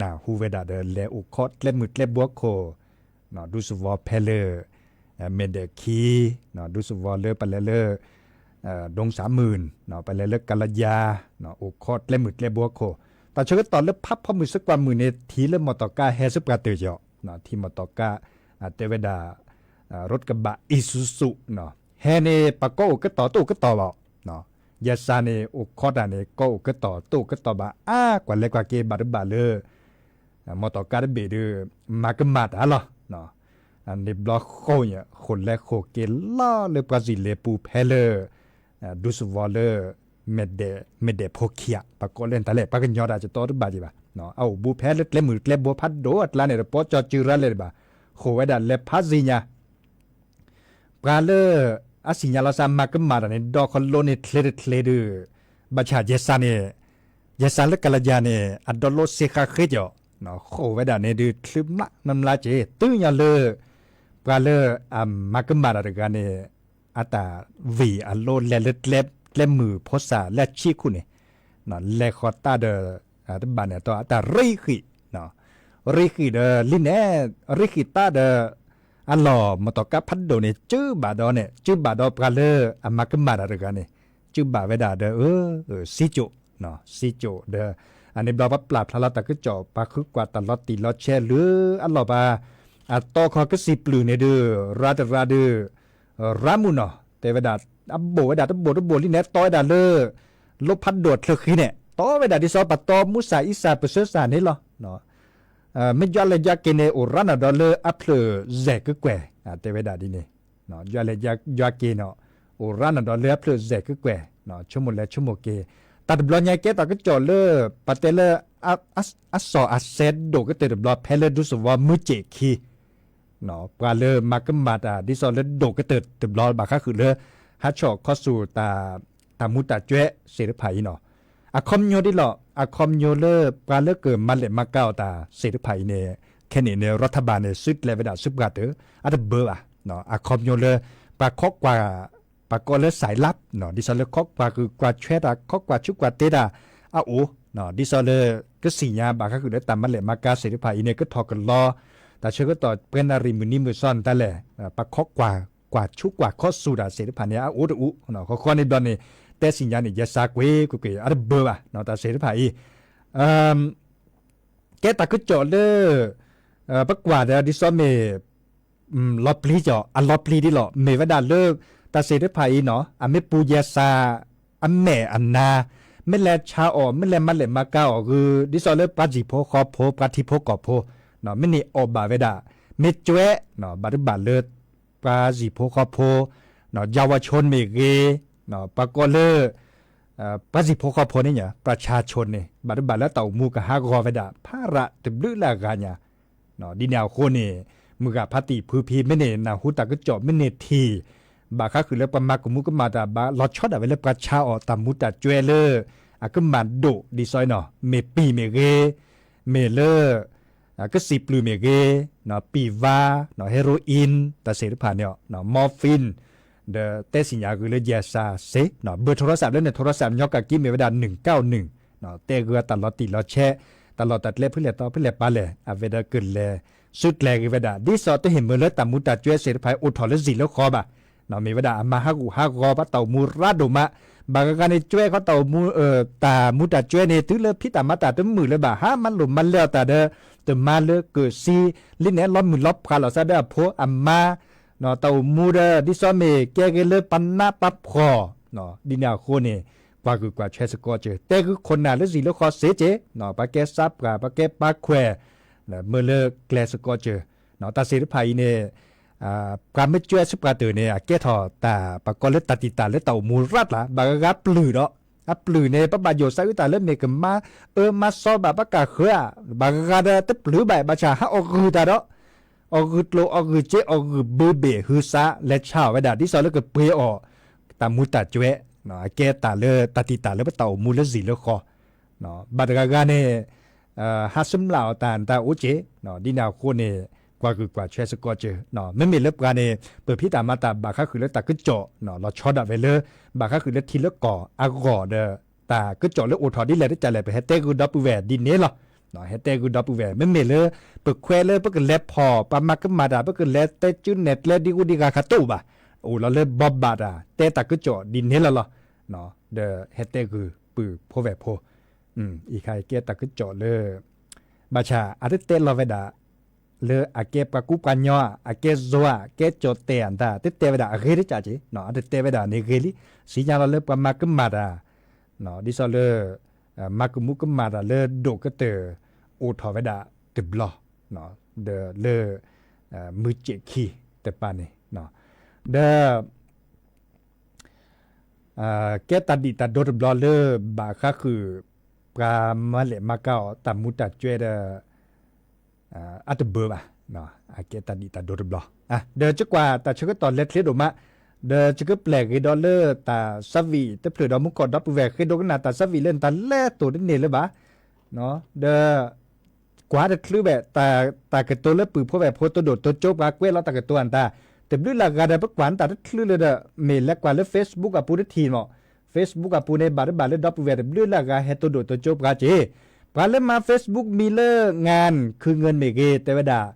နၢ်ဟူဝဲဒၣ်ဒီး လဲၤအိၣ်ခိးကျဲမုၢ်ကျဲဘိခိၣ် ဒူသဝီဖဲလၢ မဲာ်ဒဲးခံ ဒူသဝီလၢပလဲၤလၢ ဒူသၣ်မုၢ် ပလဲၤလၢကလယါ အိၣ်ခိးကျဲမုၢ်ကျဲဘိခိၣ် တၢ်ဆၢကတီၢ်လၢဖးဖီမုၢ်စ့ၢ်ကီးမုၢ်န့ၣ် ထံၣ်လၢမီၢ်တီၢ်ကါဟဲဆူပှၤတၢၢ်ယီၤ ထံၣ်မီၢ်တီၢ်ကါ တဲဝဲဒၣ် ရถกระบะ Isuzu ဟဲန့ၣ် ပှၤကိးအိၣ်ကတီၢ်တအိၣ်ကတီၢ်ဘၣ် ယဲၢ်စၢ်န့ၣ် အိၣ်ခိးတၢ်န့ၣ် ကိးအိၣ်ကတီၢ်တအိၣ်ကတီၢ်ဘၣ် အါကွၢ်လဲၤကွၢ်က့ၤဘၣ်တဘၣ်လၢ မီၢ်တီၢ်ကါတဘ့ၣ်ဒီး မၤကမၣ်တၢ်လီၤ န့ၣ်ဘျီဃိ ဃိးလဲၤဃိးက့ၤလီၤလၢပှၤစံၣ်လဲၤပူၤဖဲလၢ ဒူသဝီလၢ မဲာ်ဒဲး မဲာ်ဒဲးဖိခံဂၤ ပှၤကိးလၢတၢ်လဲၣ် ပှၤကညီတၢ်ကတီတဘၣ်ဒံးဘၣ် အအိၣ်ဘူးဖဲလၢကျဲမုၢ်ကျဲဘိဖးဒိၣ်အကျါန့ၣ်ဒီး ပိာ်ကၠီၤစၢၤရါလဲၣ်ဒံးဘၣ် ဃိးဝဲဒၣ်လဲၤဖးသ့ၣ်ညါ ပှၤလၢ အသ့ၣ်ညါလီၤသးမၤကမၣ်တၢ်န့ၣ် ဒီခီလိန့ၣ်ချ့တချ့ဒီး ဘၣ်ဆၣ်ယဲၢ်စၢ်န့ၣ် ယဲၢ်စၢ်လၢကလယါန့ၣ် အဒီလိစ့ဃာ်ဃ့ကီး ဃိးဝဲဒၣ်န့ၣ်ဒုး ချုးမျးမျးက့ၤ တုၤညီလၢ ပှၤလၢအမၤကမၣ်တၢ်တဂၤန့ၣ် အတၢ်ဝံၤအလိလဲၤလၢကျဲမုၢ်ဖိစၢ်လၢအဆံးခိၣ်န့ၣ်, လဲၤဃီၤတၢ်ဒီး တဘၣ်န့ၣ်အတီ အတၢ်ရံဃံး, ရံဃံးဒီးလံန့ၣ်, ရံဃံးတၢ်ဒီး အလီၢ်မီၢ်တီၢ်ကါဖးဒိၣ်န့ၣ် စုဘၣ်ဒီးန့ၣ် စုဘၣ်ဒီးပှၤလၢအမၤကမၣ်တၢ်တဂၤန့ၣ် စုဘၣ်ဝဲဒၣ်ဒီး စံကၠိၣ်, စံကၠိၣ်ဒီး အန့ၣ်ဘျီပှၤပျၢ်ဖျါလီၤတၢ်ကစီၣ် ပှၤဃုကွၢ်တၢ်လီၤတံၢ်လီၤဆဲးလၢအလီၢ်ဘၣ် အတီခီကစံၣ်ပျုၢ်န့ၣ်ဒုး ရၤတရၤဒုး ရၤမုၢ်နီၤ တဲဝဲဒၣ် အဘိၣ်ဝဲဒၣ်တဘိၣ်တဘိၣ်လံန့ၣ် တီဝဲဒၣ်လၢ လိဖးဒိၣ်အချၢဃံန့ၣ် တီဝဲဒၣ်ဒ်သိးပတီၢ်မူစၢ်အံစၢ်ပၢၢ်ဆၢစၢ်န့ၣ်လီၤ. မ့ၢ်ယွၤလဲၤယွၤက့ၤန့ၣ် အိၣ်ရၤနီၣ်ဒီးလၢအဖျၢၣ်စဲၣ်ကကွဲၢ် တဲဝဲဒၣ်ဒ်န့ၣ်, ယွၤလဲၤယွၤက့ၤနီၣ် အိၣ်ရၤနီၣ်ဒီးလၢအဖျၢၣ်စဲၣ်ကကွဲၢ် ဆိကမိၣ်လဲၤဆိကမိၣ်က့ၤ တၢ်တဘျီညါကဲတၢ်ကစီၣ်လၢ ပတဲလၢ အစီၣ်အစဲဒိၣ်ကတၢၢ်တဘျီ ဖဲလၢဒူသဝီမုၢ်စ့ၣ်ခံ ပှၤလၢမၤကမၣ်တၢ်ဒ်သိးလၢဒိၣ်ကတၢၢ်တဘျီ ဘၣ်ဃးဃုာ်လၢ ဟးဆှီၣ်ခီဆူၣ်တၢ် တၢ်မူတၢ်ကွဲးသ့ၣ်တဖၣ်အံၤနီၤ, အခီပညီဒ်လီၤ အခီပညီလၢပှၤလၢကမၤလဲၣ်မၤကၤအီၤတၢ်သ့ၣ်တဖၣ်အံၤန့ၣ် ခဲန့ၣ်န့ၣ် ရၤထဘၣ်န့ၣ် စုကျဲၤဝဲဒၣ်စုပှၤတၢၢ် အတဘၢဘၣ်, အခီပညီလၢ ပှၤခိးကွၢ် ပှၤကိးလၢစဲးလး ဒ်သိးလၢခိးကွၢ်ဂုာ်ကွၢ်ဆွဲတၢ် ခိးကွၢ်ဆူးကွၢ်တ့တၢ် အအိၣ်, ဒ်သိးလၢ ကသ့ၣ်ညါဘၣ်ဃးဃုာ်လၢတၢ်မၤလဲၣ်မၤကၤသ့ၣ်တဖၣ်အံၤန့ၣ် ကထီၣ်ကလီ တၢ်ဆၢကတီၢ်ပှဲၤနၣ်ရံၣ်မုၢ်နံၤမုၢ်သီန့ၣ်တၢ်လဲၣ်, ပှၤခိးကွၢ် ကွၢ်ဆူးကွၢ်ခီဆူၣ်တၢ်သ့ၣ်တဖၣ်န့ၣ် အအိၣ်တအိၣ်, ဃီဃီန့ၣ်ဘျီန့ၣ် တဲသ့ၣ်ညါန့ၣ် ယဲစါကွ့ၢ်ကွ့ၢ်ကွ့ၢ် အတဘၢဘၣ် တၢ်သ့ၣ်တဖၣ်အံၤ ကဲတၢ်ကစီၣ်လၢ ပကွၢ်ဒီးဒ်သိးမ့ၢ် လီၤပျံၤကီး အလီၤပျံၤဒ်လီၤ မ့ၢ်ဝဲဒၣ်လၢ တၢ်သ့ၣ်တဖၣ်အံၤနီၤ အမ့ၢ်ပူၤယဲစါ အမဲာ်အနါ မ့ၢ်လဲၤဆါအီၤ မ့ၢ်လဲၤမၤလဲၣ်မၤကၤအီၤဂုာ် ဒ်သိးလၢပှၤဟံၣ်ဖိဃီဖိ ပှၤထံဖိကီၢ်ဖိ မ့ၢ်န့ၢ်အီၣ်ဘၣ်ဝဲဒၣ် မ့ၢ်ကွဲး ဘၣ်တဘၣ်လၢ ပှၤဟံၣ်ဖိဃီဖိ เยาวชน မ့ၢ်ဂ့ၤ ပှၤကိးလၢ ပှၤဟံၣ်ဖိဃီဖိန့ၣ်ညါ ประชาชน န့ၣ် ဘၣ်တဘၣ်လၢတၢ်အိၣ်မူကဟးဂီၤဝဲဒၣ် ဖးရၣ်တဘျုးလၢအဂၤညါ ဒ်န့ၣ်အဃိန့ၣ် မုၢ်ဂၤဖါတံၢ်ဖုဖံ မ့ၢ်န့ၢ်နၢ်ဟူတၢ်ကစီၣ် မ့ၢ်န့ၢ်ထံၣ် ဘၣ်ဃးဃုာ်လၢပှၤမၤကမူကမၣ်တၢ်ဘၣ် လီၤဆီဒၣ်ဝဲလၢပှၤဆါအီၤတၢ်မူတၢ်ကွဲးလၢ အကမၣ်ဒိၣ်ဒ်သိးနီၤ မ့ၢ်ပံာ်မ့ၢ်ဂ့ၤ မ့ၢ်လၢ ကသံၣ်ပျုၢ်မ့ၢ်ဂ့ၤ ပံာ်ဝါ heroin တၢ်သ့ၣ်တဖၣ်န့ၣ် morphine ဒီးတဲသ့ၣ်ညါဂ့ၤလၢယဲစါစ့ ဘၢၣ် โทรศัพท์ လၢန့ၣ် โทรศัพท์ ညီကၢ်ကံမ့ၢ်ဝဲဒၣ် หนึ่งเก้าหนึ่ง တဲဂ့ၤတၢ်လီၤတံၢ်လီၤဆဲး တၢ်လီၢ်တၢ်ကျဲဖဲလဲၣ်တီဖဲလဲၣ်ပာ်လဲၣ် အဝဲဒီးကလဲၤ စုကျဲၤဂ့ၤဝဲဒၣ် ဒ်သိးတဟ့ၣ်မုာ်လၢတၢ်မူတၢ်ကွဲးသ့ၣ်တဖၣ်အိၣ်ထီၣ်လၢစံၣ်လၢဃီဘၣ် မ့ၢ်ဝဲဒၣ်အမၤဟးဂူာ်ဟးဂီၤဘၣ်တၢ်အိၣ်မူရါဒိၣ်မး ဘၣ်ဂၤဂၤန့ၣ်ကွဲးဃီတၢ်အိၣ်မူ တၢ်မူတၢ်ကွဲးန့ၣ် တုၤလၢဖံးတၢ်မၤတၢ်တမုာ်လၢၤဘၣ် ဟးမၤလိာ်မၤလဲအီၤတၢ်ဒီး တမၤလၢကၢၣ်စံ လံန့ၣ်လီၤမုၢ်လီၤဖှးလီၤသးဒီးအဖိအမါ တၢ်အိၣ်မူဒီး ဒ်သိးမ့ၢ်ကဲဂ့ၤလၢပနးပဖှီၣ် ဒ်န့ၣ်အဃိန့ၣ် ကွၢ်ဂုာ်ကွၢ်ဆွဲစ့ၢ်ကီးစၢၤ တဲဂုာ်ခိၣ်နၢ်လၢစံၣ်လၢဃီစ့က့ ပှၤကဲစးပှၢ် ပှၤကဲပာ်ခွဲး မ့ၢ်လၢကျဲစ့ၢ်ကီးစၢၤ တၢ်သ့ၣ်တဖၣ်အံၤန့ၣ် ပှၤမ့ၢ်ကွဲးဆူပှၤတၢၢ်န့ၣ် အကဲထီၣ်တၢ် ပှၤကိးလၢတၢ်တံာ်တာ်လၢတၢ်အိၣ်မူရါတၢ် ဘၣ်ဂၤဂၤပျုၢ်ဒီး အပျုၢ်န့ၣ် ပဘၣ်ယိၣ်သးအုးတၢ်လၢမ့ၢ်ကမၤအၢမၤသီဘၣ်ဘၣ်ကၢ်ဃၢၤဧါ ဘၣ်ဂၤဂၤဒီးတပျုၢ်ဘၣ် ဘၣ်ဆၣ်ဟးအီၣ်ဂုၢ်တၢ်ဒီး အီၣ်ဂုၢ်ကျိၣ်အီၣ်ဂုၢ်စ့အီၣ်ဂုၢ်ဘုဘ့ၣ်ဟုသး လဲၤဆါအီၣ်ဝဲဒၣ် ဒ်သိးလၢကပှ့ၤအီၣ် တၢ်မူတၢ်ကွဲး အကဲတၢ်လၢတၢ်တံာ်တာ်လၢပတၢ်အိၣ်မူလၢစံၣ်လၢဃီ ဘၣ်တဂၤဂၤန့ၣ် ဟးဆူမျးအီၣ်တၢ်တၢ်အိၣ်က့ ဒ်န့ၣ်အဃိန့ၣ် ကွၢ်ဂုာ်ကွၢ်ဆွဲစ့ၢ်ကီးစၢၤ မ့မ့ၢ်လၢပှၤန့ၣ် ပဖံးတၢ်မၤတၢ်ဘၣ်ဃးဃုာ်လၢတၢ်ကစီၣ် လီၤဆီဒၣ်ဝဲလၢ ဘၣ်ဃးဃုာ်လၢထံလၢကီၢ်အဂီၢ်ဒီး တၢ်ကစီၣ်လၢအိၣ်ထီၣ်ဒ်လဲၣ်တကးလဲၣ် ပဟဲတဲဂုာ်ဒီပုၢ်ဝဲၢ်ဒ်န့ၣ်လီၤ. ဟဲတဲဂုာ်ဒီပုၢ်ဝဲၢ် မ့မ့ၢ်လၢ ပခွဲးလၢပကလဲၤဖီၣ် ပှၤမၤကမၣ်တၢ် ပကလဲၤတဲကၠူနဲၣ်ကျဲဒ်ဂုၤဒ်ဂၤခါတအိၣ်ဘၣ်. အိၣ်လီၤလၢဘီဘၣ်တၢ် တဲတၢ်ကစီၣ်ဒ်န့ၣ်လီၤလီၤ. ဒီးဟဲတဲဂုာ်ပုၢ်ဖိဝဲၢ်ဖိ အံၤခါအံၤကဲတၢ်ကစီၣ်လၢ ဘၣ်ဆၣ်အတတဲလီၤဝဲဒၣ် လၢအကဲပှၤကူပှၤညီဧါ အကဲယိၤဧါ ကဲကၠီၣ်တဲၣ်ဧါတၢ် တတဲဝဲဒၣ်အဂ့ၤတကးက့ၤ အတတဲဝဲဒၣ်န့ၣ်ဂ့ၤလံ သ့ၣ်ညါလီၤလၢပှၤမၤကမၣ်တၢ် ဒ်သိးလၢ မၤကမူကမၣ်တၢ်လၢဒိၣ်ကတၢၢ် အိၣ်ထီၣ်ဝဲဒၣ်တဘျီ ဒီးလၢ မုၢ်စ့ၣ်ခံတပၤန့ၣ် ဒီး ကဲတၢ်ဒံၣ်တၢ်ဒိတဘျီလၢ ဘၣ်ဃးဃုာ် ပှၤမၤလဲၣ်မၤကၤအီၤတၢ်မူတၢ်ကွဲးဒီး အတဘၢဘၣ် အကဲတၢ်ဒံၣ်တၢ်ဒိတဘျီ ဒီးယကွၢ်တၢ်ဆၢကတီၢ်လဲၤချ့ဒိၣ်မး ဒီးယကပျဲၢ်ဂ့ၤဒီးလၢတၢ်သးဝံၣ်တဖျၢၣ်ဒီးမူကီၢ်ဒီပုၢ်ဝဲၢ်ဃ့ဒိကနၣ်တၢ်သးဝံၣ်လၢ နတၢ်လဲၤတိၢ်တန့ၢ်လၢၤဘၣ် ဒီး ကွၢ်တချုးဘၣ် တၢ်ကတိၤလၢပုၢ်ဖိဝဲၢ်ဖိတဒိၣ်တိကၠိပှၤကွဲးလီၤတၢ်ကတိၤအတၢ် တဘျုးလၢ်ဂၤဒီး ပကွၢ်နတၢ်တချုးလၢဒီး မ့ၢ်လဲၤကွၢ်လၢ Facebook အပူၤတထံၣ်မး, Facebook အပူၤန့ၣ် ဘၣ်တဘၣ်လၢဒီပုၢ်ဝဲၢ်တဘျုးလၢ်ဂၤ ဟဲတိၢ်ဒိၣ်တိၢ်ကၠိပှၤက့ၤ, ပှၤလၢမၤ Facebook မံၤလၢ งานคืนเงิน မ့ၢ်ဂ့ၤ တဲဝဲဒၣ်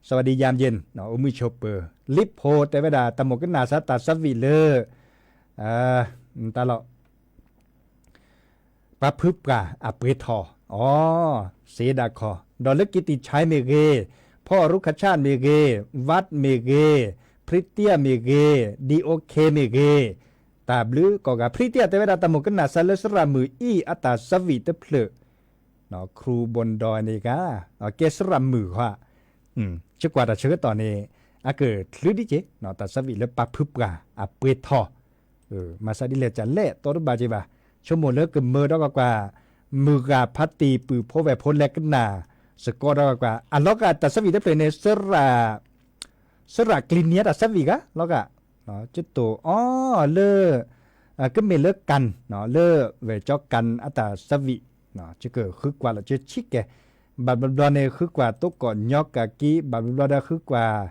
สวัสดียามเย็น ဦးမုၢ်ဆိးပၢၤ လံာ်ဖိ တဲဝဲဒၣ် တၢ်မိၣ်ကနၣ်စ့ၢ်တၢ်သးဝံၣ်လၢ တၢ်လီၤ ပှၤဖုပှၢ်အပှ့ၤထီၣ်, အီ, စ့ဒၣ်ခီ, ဒီးလၢကံၣ်တံၣ်ဆဲမ့ၢ်ဂ့ၤ, ဖီၣ်ရူခၣ်ဆၣ်မ့ၢ်ဂ့ၤ, ဝၣ်မ့ၢ်ဂ့ၤ, ဖရံတံၣ်မ့ၢ်ဂ့ၤ, ဒံၣ်အိၣ်ခ့မ့ၢ်ဂ့ၤ, တၢ်ဘျုးကိးဂၤ ဖရံတံၣ်တဲဝဲဒၣ် တၢ်မိၣ်ကနၣ်စ့ၢ်လၢစရၣ်မုၣ်အံၤအတၢ်သးဝံၣ်တဖျၢၣ် ခရူၣ်ဘိၣ်ဒီအန့ၣ်ဂၤ, ကဲစရၣ်မုၣ်ဃီ, ကကွၢ်တၢ်ဆၢကတီၢ်န့ၣ် အကချုးဒ်က့ၤ တၢ်သးဝံၣ်လၢပှၤဖုပှၢ်အပှ့ၤထီၣ်, မၤစၢ်ဒ်လဲၣ်ကလဲၣ်တီတဘၣ်က့ၤဘၣ်, ဆိကမိၣ်လၢကမၢဒီးကွၢ်ကွၢ်, မုၢ်ဂၤဖးတံၢ်ပုၢ်ဖိဝဲၢ်ဖိလဲၤကနၣ်, စ့ၢ်ကီးဒီးကွၢ်ကွၢ် အလီၤဂာ်တၢ်သးဝံၣ်တဖျၢၣ်န့ၣ် စရၣ်ကျံၤနံၤအတၢ်သးဝံၣ်ဂၤလီၤဂာ်, ကတိၤအီၤလၢ ကမ့ၢ်လၢကၣ်, လၢဝဲၢ်ကၠီကၣ်အတၢ်သးဝံၣ်, ကဃုကွၢ်လီၤကဆံးကဲ, ဘၣ်ဘျီဘျီန့ၣ် ဃုကွၢ်တိကိးညီကၣ်ကံ, ဘၣ်ဘျီဘျီဒီးဃုကွၢ်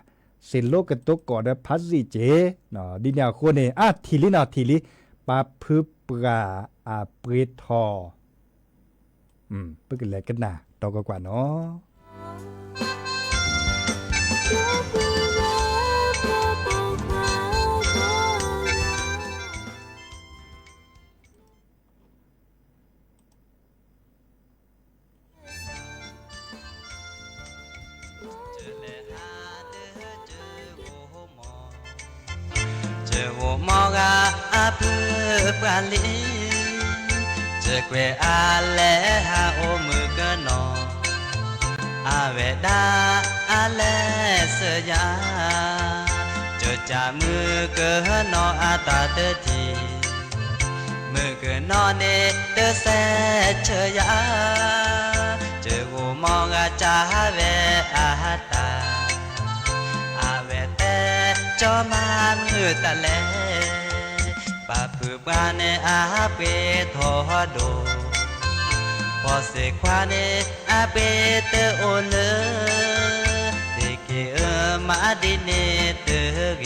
စ့ၢ်လိကတိကိးဒီးဖးစံၣ်က့ၤ, ဒ်န့ၣ်အဃိန့ၣ် အထံၣ်လံနီၤ ထံၣ်လံ, ပှၤဖုပှၢ်အပှ့ၤထီၣ်, ပကလဲၤကနၣ်ဒီးကွၢ်ကွၢ်နီၤ. ကဂိၢ်မီဂၤအဖုပှၢ်လံ, ကကွဲးအလဲၤဟးအိၣ်မုၢ်ကနီၤ, အဝဲဒၣ်အလဲၤစၢၤယၤ, ကကးမုၢ်ကနီၤအတၢ်တထံၣ်, မုၢ်ကနီၤန့ၣ်တစဲးဆၢယၤ, ကဂိၢ်မီဂၤကၢ်ဝဲအတၢ်, အဝဲတဲကၠီမၤမုာ်တၢ်လဲၣ်, ပှၤဖုပှၢ်န့ၣ်အပှ့ၤထီၣ်ဒိၣ်, ဖီၣ်စ့ခွါန့ၣ်အပှ့ၤတအိၣ်လၢ, တက့ၢ်မၤဒ်န့ၣ်တဂ့ၤ,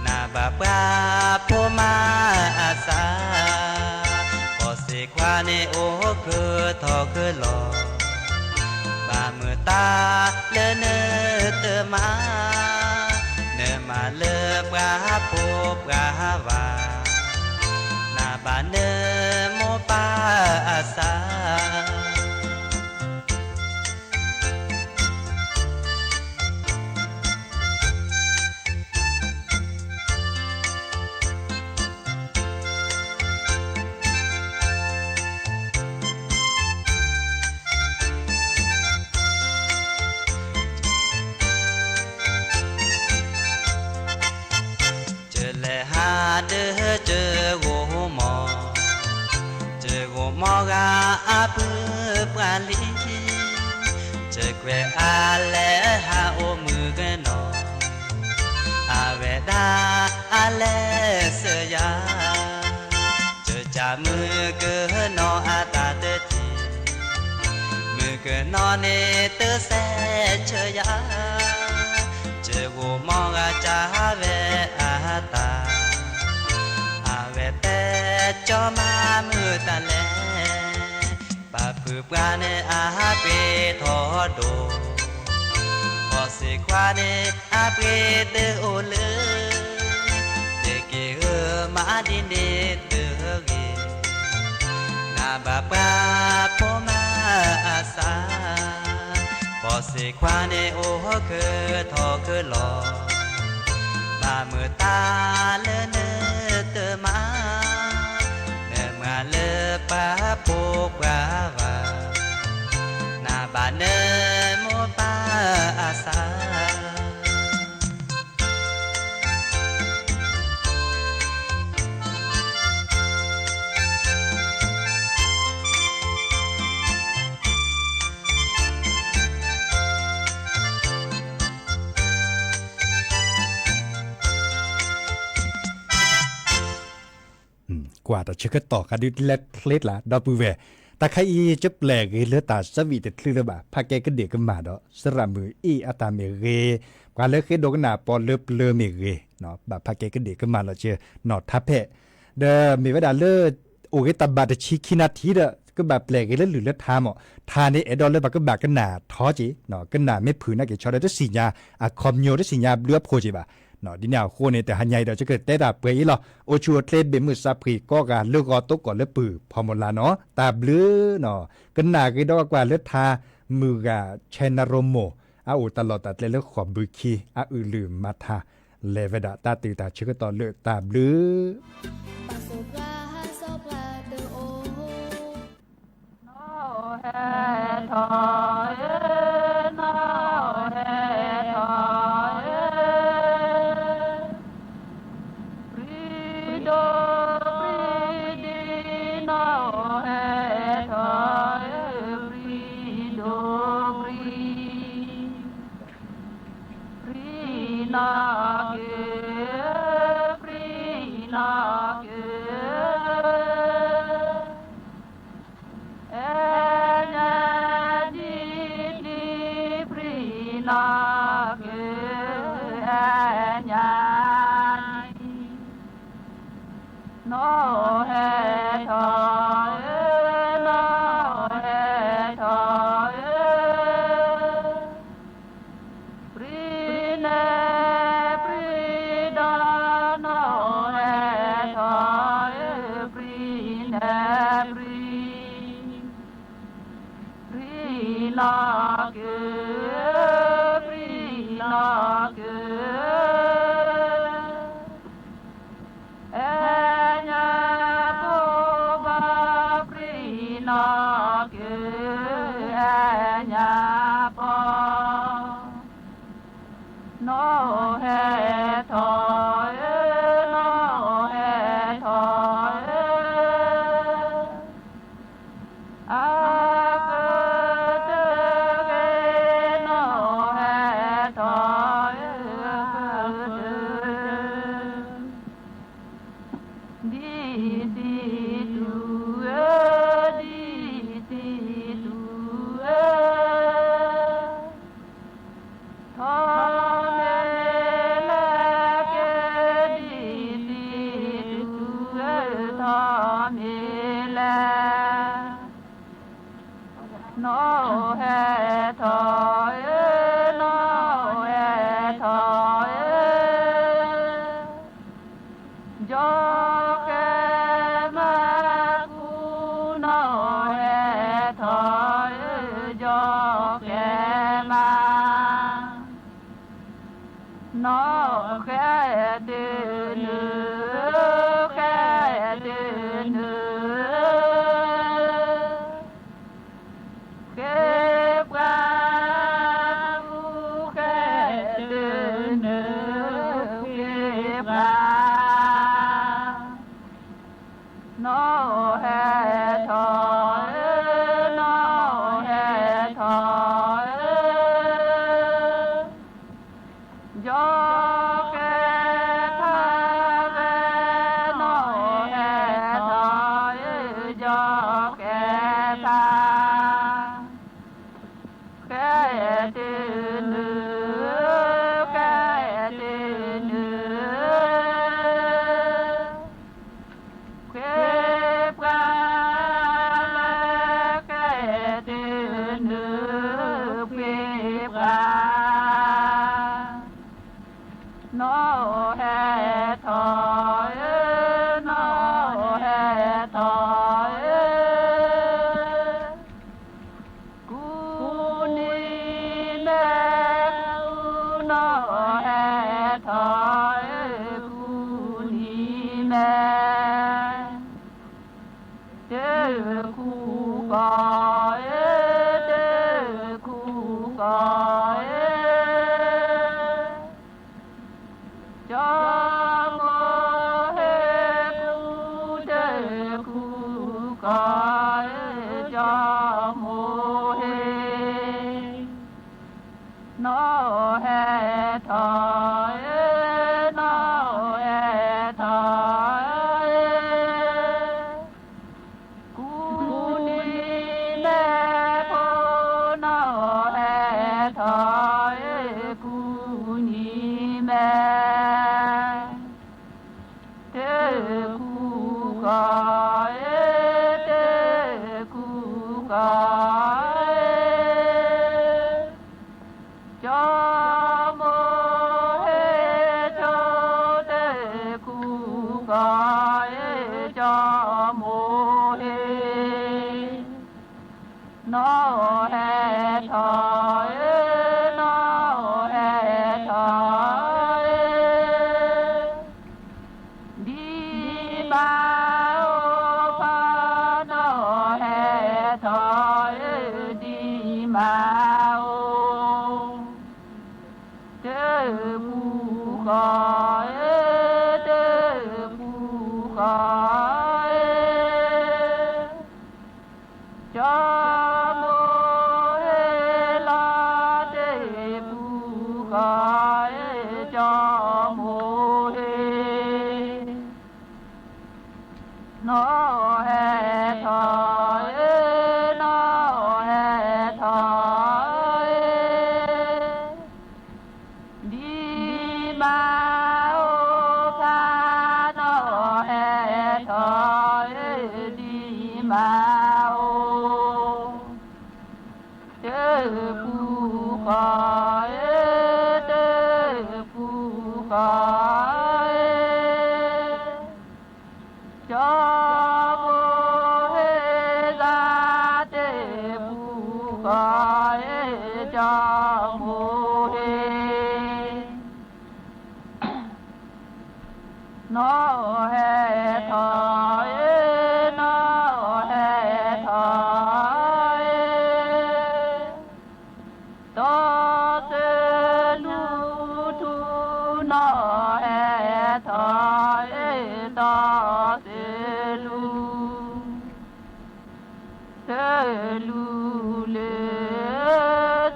နဘၣ်ပှၤဖိမါအသး, ဖီၣ်စ့ခွါန့ၣ်အိၣ်ခုထီၣ်ခုလီၤ, ဘၣ်မုာ်တၢ်လၢနတမၤ, နမၤလၢပှၤဖိပှၤဝၤ, နဘၣ်နမိၢ်ပၢ်အသး ကလဲၤဟးဒုးကဂိၢ်မီ, ကဂိၢ်မီဂၤအဖုပှၢ်လံ, ကကွဲးအလဲၤဟးအိၣ်မုၢ်ကနီၤ, အဝဲဒၣ်အလဲၤစၢၤယၤ, ကကးမုၢ်ကနီၤအတၢ်တထံၣ်, မုၢ်ကနီၤန့ၣ်တစဲးဆၢယၤ, ကဂိၢ်မီဂၤကၢ်ဝဲအတၢ်, အဝဲတဲကၠီမၤမုာ်တၢ်လဲၣ်, ပှၤဖုပှၢ်န့ၣ်အပှ့ၤထီၣ်ဒိၣ်, ဖီၣ်စ့ခွါန့ၣ်အပှ့ၤတအိၣ်လၢ, တက့ၢ်ဧၢမၤဒ်န့ၣ်တဂ့ၤ, နဘၣ်ပှၤဖိမါအသး, ဖီၣ်စ့ခွါန့ၣ်အိၣ်ခုထီၣ်ခုလီၤ, ဘၣ်မုာ်တၢ်လၢနတမၤ, နမၤလၢပှၤဖိပှၤဝၤ, နဘၣ်နမိၢ်ပၢ်အသး ကွၢ်တၢ်ဆၢကတီၢ်ဃးဒုးလဲၤချ့ကျါ ဒီပုၢ်ဝဲၢ်, တၢ် တၢ်ခါအံၤ ကပျဲၢ်ဂ့ၤလၢတၢ်ဆၢဝံၣ်တချုးလၢၤဘၣ်, ဖးကဲကဒံးကမၣ်ဒီး စရၣ်မုၣ်အ့ၣ်အတၢ်မ့ၢ်ဂ့ၤ, ပှၤလၢဃ့ဒိကနၣ်ပီလၢပျၢၤမ့ၢ်ဂ့ၤ, ဘၣ်ဖးကဲကဒံးကမၣ်လီၤက့ၤနီၣ်ထါဖဲ ဒီးမ့ၢ်ဝဲဒၣ်လၢ အိၣ်ဂ့ၤတၢ်ဘၣ်တဆံခံနၣ်ထံဒီး ကဘၣ်ပျဲၢ်ဂ့ၤလၢလုၢ်လၢထါမး, ထါန့ၣ်အဲၣ်ဒိးလၢပကဘၣ်ကနၣ်ထီက့ၤ, ကနၣ်မ့ၢ်ဖုၣ်နာ်က့ၤဆီဒီးတသ့ၣ်ညါအခီပညီ တသ့ၣ်ညါဘျုးအဖှိၣ်က့ၤဘၣ်. ဒ်န့ၣ်အဃိန့ၣ် တဟါညါအံၤဒီး ယကတဲတၢ်ပှဲၤအံၤလီၤ. အိၣ်ဆူၣ်အိၣ်ချ့ ဘ့ၣ်မုၢ်စးဖှံၣ်ကိးဂၤ လၢဂီၤသကိးလၢပုၢ် ဖီမီၤလါနီၣ် တၢ်ဘျုးနီၣ်, ကနၣ်ဂ့ၤဒီးကွၢ်လၢထါ မုၢ်ဂၤ ဆဲနရိမိၢ် အအိၣ်တၢ်လီၢ်တၢ်ကျဲလၢဃိာ်ဘုခံ အအုၣ်လုၢ်မၤထါ လဲၤဝဲဒၣ်တၢ်တုၤတၢ်ဆၢကတီၢ်လၢတၢ်ဘျုး နီၣ်ဟဲထီၣ်ဧၢ, နီၣ်ဟဲထီၣ်ဧၢ, ပြံဒိၣ်ပြံဒ့ နီၣ်ဟဲထီၣ်ဧၢ, ပြံဒိၣ်ပြံ ပြံနီၢ်က့ၤ, ပြံနီၢ်က့ၤ, အဲၣ်ညါဒ်ဒ် ပြံနီၢ်က့ၤ, အဲၣ်ညါ နီၣ်ဟဲထီၣ်ဧၢ, နီၣ်ဟဲထီၣ်ဧၢ, ပြံနဲပြံဒီး နီၣ်ဟဲထီၣ်ဧၢ, ပြံနဲပြံ ပြံနီၢ်က့ၤ, ပြံနီၢ်က့ၤ, အဲၣ်ညါပီဘၣ်, ပြံနီၢ်က့ၤ, အဲၣ်ညါပီ နီၣ်ဟဲထီၣ်ဧၢ, နီၣ်ဟဲထီၣ်ဧၢ, အကတၢၢ်ဂ့ၤ, နီၣ်ဟဲထီၣ်ဧၢ, အကတၢၢ် ဒ်သံတူၢ်ဧၢ, ဒ်သံတူၢ်ဧၢ, ထီၣ်မ့ၢ်လဲၣ်က့ၤ, ဒ်သံတူၢ်ဧၢ, ထီၣ်မ့ၢ်လဲၣ် နီၣ်ဟဲထီၣ်ဧၢ, နီၣ်ဟဲထီၣ်ဧၢ, ကၠီၤကဲမါကူ, နီၣ်ဟဲထီၣ်ဧၢ, ကၠီၤကဲမါ နီၣ်ဃဲတုၤနုၤ, ဃဲတုၤနုၤ, ဃ့ပှၤကူ, ဃဲတုၤနုၤ, ဃ့ပှၤ နီၣ်ဟဲထီၣ်ဧၢ, နီၣ်ဟဲထီၣ်ဧၢ, ကၠီၤကဲဖးဝဲ, နီၣ်ဟဲထီၣ်ဧၢ, ကၠီၤကဲဖး ဃဲတုၤနုၤ, ဃဲတုၤနုၤ, ဃ့ပှၤလၢဃဲတုၤနုၤ, ဃ့ပှၤ နီၣ်ဟဲထီၣ်ဧၢ, နီၣ်ဟဲထီၣ်ဧၢ, ကူနံၤမဲ, ကူနီၣ်ဟဲထီၣ်ဧၢ, ကူနံၤမဲ, တၢ်ခူကီၢ်ဧၢ, တၢ်ခူကီၢ်ဧၢ, ကၠီၤမိၢ်ဟ့ၣ်ကူ, တၢ်ခူကီၢ်ဧၢ, ကၠီၤမိၢ်ဟ့ၣ် နီၣ်ဟဲထီၣ်ဧၢ, နီၣ်ဟဲထီၣ်ဧၢ, ကူနံၤ တၢ်တခါအံၤ, ကၠီမိၢ်ဟ့ၣ် ကၠိတခူခီအံၤ ကၠီမိၢ်ဟ့ၣ်, နီၢ်ဟဲထီၣ်အံၤ နီၢ်ဟဲထီၣ်အံၤ ဒ်မါအိၣ်ဖး နီၢ်ဟဲထီၣ်အံၤ ဒ်မါအိၣ်, တခူခီအံၤ တခူခီအံၤ ကၠီမိၢ်ဟ့ၣ်လီၤ တခူခီအံၤ ကၠီမိၢ်ဟ့ၣ်, နီၢ်ဟဲထီၣ်အံၤ နီၢ်ဟဲထီၣ်အံၤ ဒ်မါအိၣ်ဖး နီၢ်ဟဲထီၣ်အံၤ ဒ်မါအိၣ်, တခူခီအံၤ တခူခီအံၤ ကၠီမိၢ်ဟ့ၣ်သး တခူခီအံၤ ကၠီမိၢ်ဟ့ၣ်, နီၢ်ဟဲထီၣ်အံၤ နီၢ်ဟဲထီၣ်အံၤ တီသလူထူ နီၢ်ဟဲထီၣ်အံၤ တီသလူ, သလူလၢ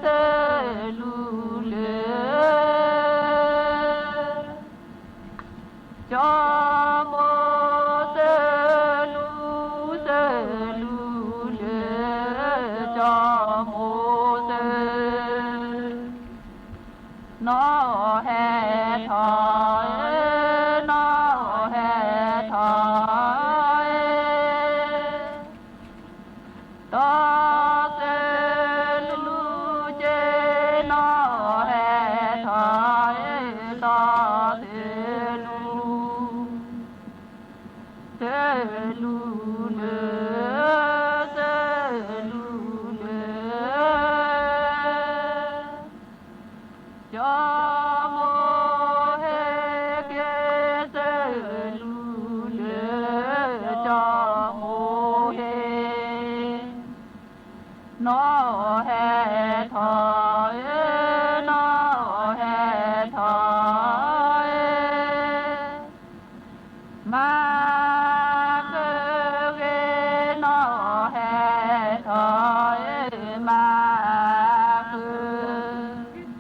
သလူလၢ ကၠီမိၢ်သလူ သလူလၢ ကၠီမိၢ်သ နီၢ်ဟဲထီၣ်အံၤ နီၢ်ဟဲထီၣ်အံၤ တီသလူက့ နီၢ်ဟဲထီၣ်အံၤ တီသလူ, သလူလၢ သလူလၢ ကၠီမိၢ်ဟ့ၣ်က့ၤ သလူလၢ ကၠီမိၢ်ဟ့ၣ်, နီၢ်ဟဲထီၣ်အံၤ နီၢ်ဟဲထီၣ်အံၤ မၤဃုာ်ဂ့ၤ နီၢ်ဟဲထီၣ်အံၤ မၤဃုာ်,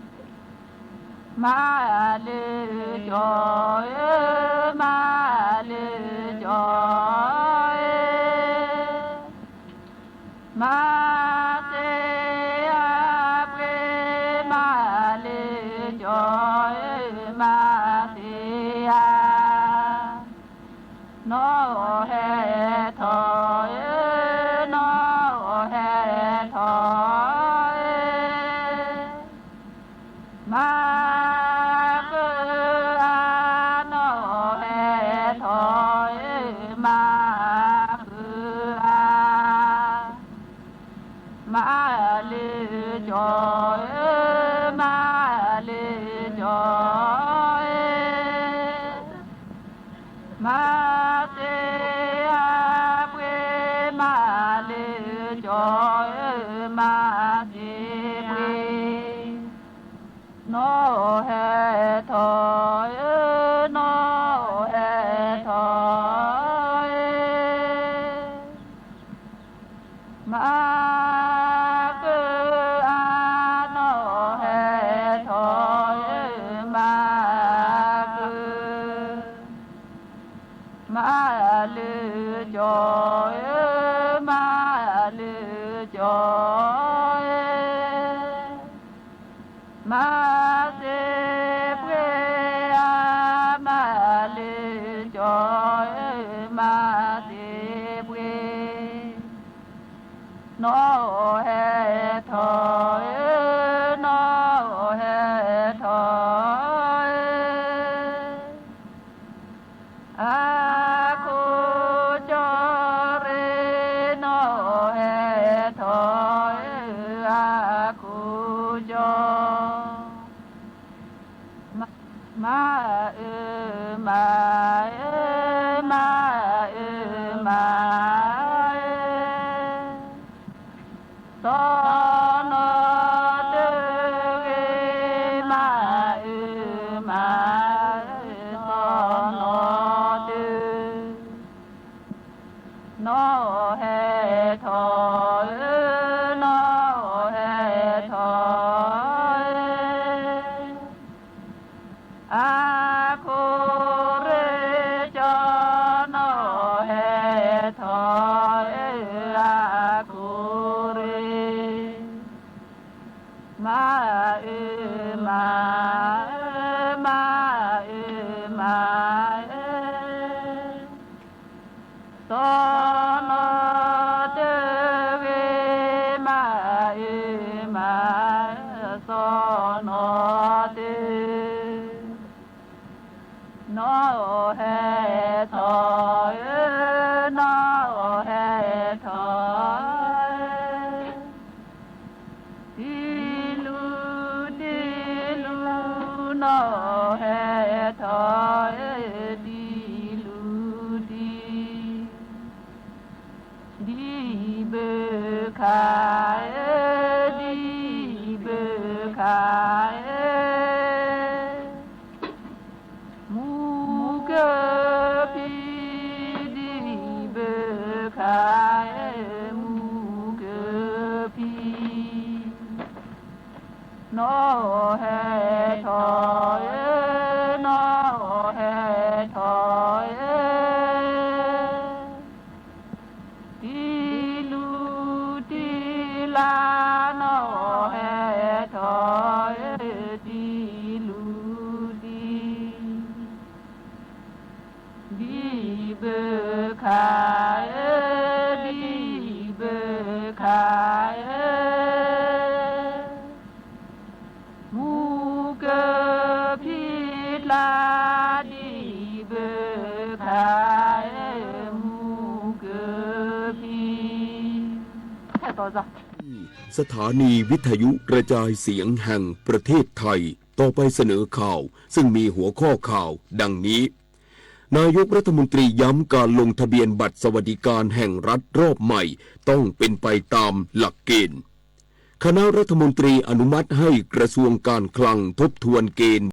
မၤလၢကၠီအံၤ မၤလၢကၠီအံၤ မၤသ့အပှ့ၤ မၤလၢကၠီအံၤ မၤသ့အ, နီၢ်ဟဲထီၣ်အံၤ နီၢ်ဟဲထီၣ်အံၤ မၤဃုာ်အါ နီၢ်ဟဲထီၣ်အံၤ မၤဃုာ်အါ, မၤလၢကၠီအံၤ မၤလၢကၠီအံၤ မၤသ့အပှ့ၤ မၤလၢကၠီအံၤ မၤသ့ပှ့ၤ, နီၢ်ဟဲထီၣ်အံၤ နီၢ်ဟဲထီၣ်အံၤ မၤဃုာ်အါ နီၢ်ဟဲထီၣ်အံၤ မၤဃုာ်, မၤလၢကၠီအံၤ မၤလၢကၠီအံၤ မၤသ့ပှ့ၤအါ မၤလၢကၠီအံၤ မၤသ့ပှ့ၤ, နီၢ်ဟဲထီၣ်ဧၢ, နီၢ်ဟဲထီၣ်ဧၢ, အခိၣ်ကၠီရ့, နီၢ်ဟဲထီၣ်ဧၢ, အခိၣ်ကၠီ မၤအၢမၤအၢ, မၤအၢမၤအၢ, စီၤနီၤတဂ့ၤ, မၤအၢမၤအၢ, စီၤနီၤတဂ့ၤ နီၢ်ဟဲထီၣ်ဧၢ, နီၢ်ဟဲထီၣ်ဧၢ, အခိၣ်ရ့ကၠီ, နီၢ်ဟဲထီၣ်ဧၢ, အခိၣ်ရ့ မၤအၢမၤအၢ, မၤအၢမၤအၢ, စီၤနီၤတဂ့ၤ, မၤအၢမၤအၢ, စီၤနီၤတဂ့ၤ နီၢ်ဟဲထီၣ်ဧၢ, နီၢ်ဟဲထီၣ်ဧၢ, တံၤလူၤတံၤလူၤ, နီၢ်ဟဲထီၣ်ဧၢ, တံၤလူၤတံၤ ဒံၣ်ဘၢခါဧၢ, ဒံၣ်ဘၢခါဧၢ, မူကဖံး, ဒံၣ်ဘၢခါဧၢ, မူကဖံး နီၢ်ဟဲထီၣ်ဧၢ, နီၢ်ဟဲထီၣ်ဧၢ, တံၤလူၤတံၤလါ, နီၢ်ဟဲထီၣ်ဧၢ, တံၤလူၤတံၤ ဒံၣ်ဘၢခါဧၢ, ဒံၣ်ဘၢခါဧၢ, မူကဖံးကျါ, ဒံၣ်ဘၢခါဧၢ, မူကဖံး สถานีวิทยุกระจายเสียงแห่งประเทศไทย ต่อไปเสนอข่าว ซึ่งมีหัวข้อข่าวดังนี้ นายกรัฐมนตรีย้ำการลงทะเบียนบัตรสวัสดิการแห่งรัฐรอบใหม่ต้องเป็นไปตามหลักเกณฑ์ คณะรัฐมนตรีอนุมัติให้กระทรวงการคลังทบทวนเกณฑ์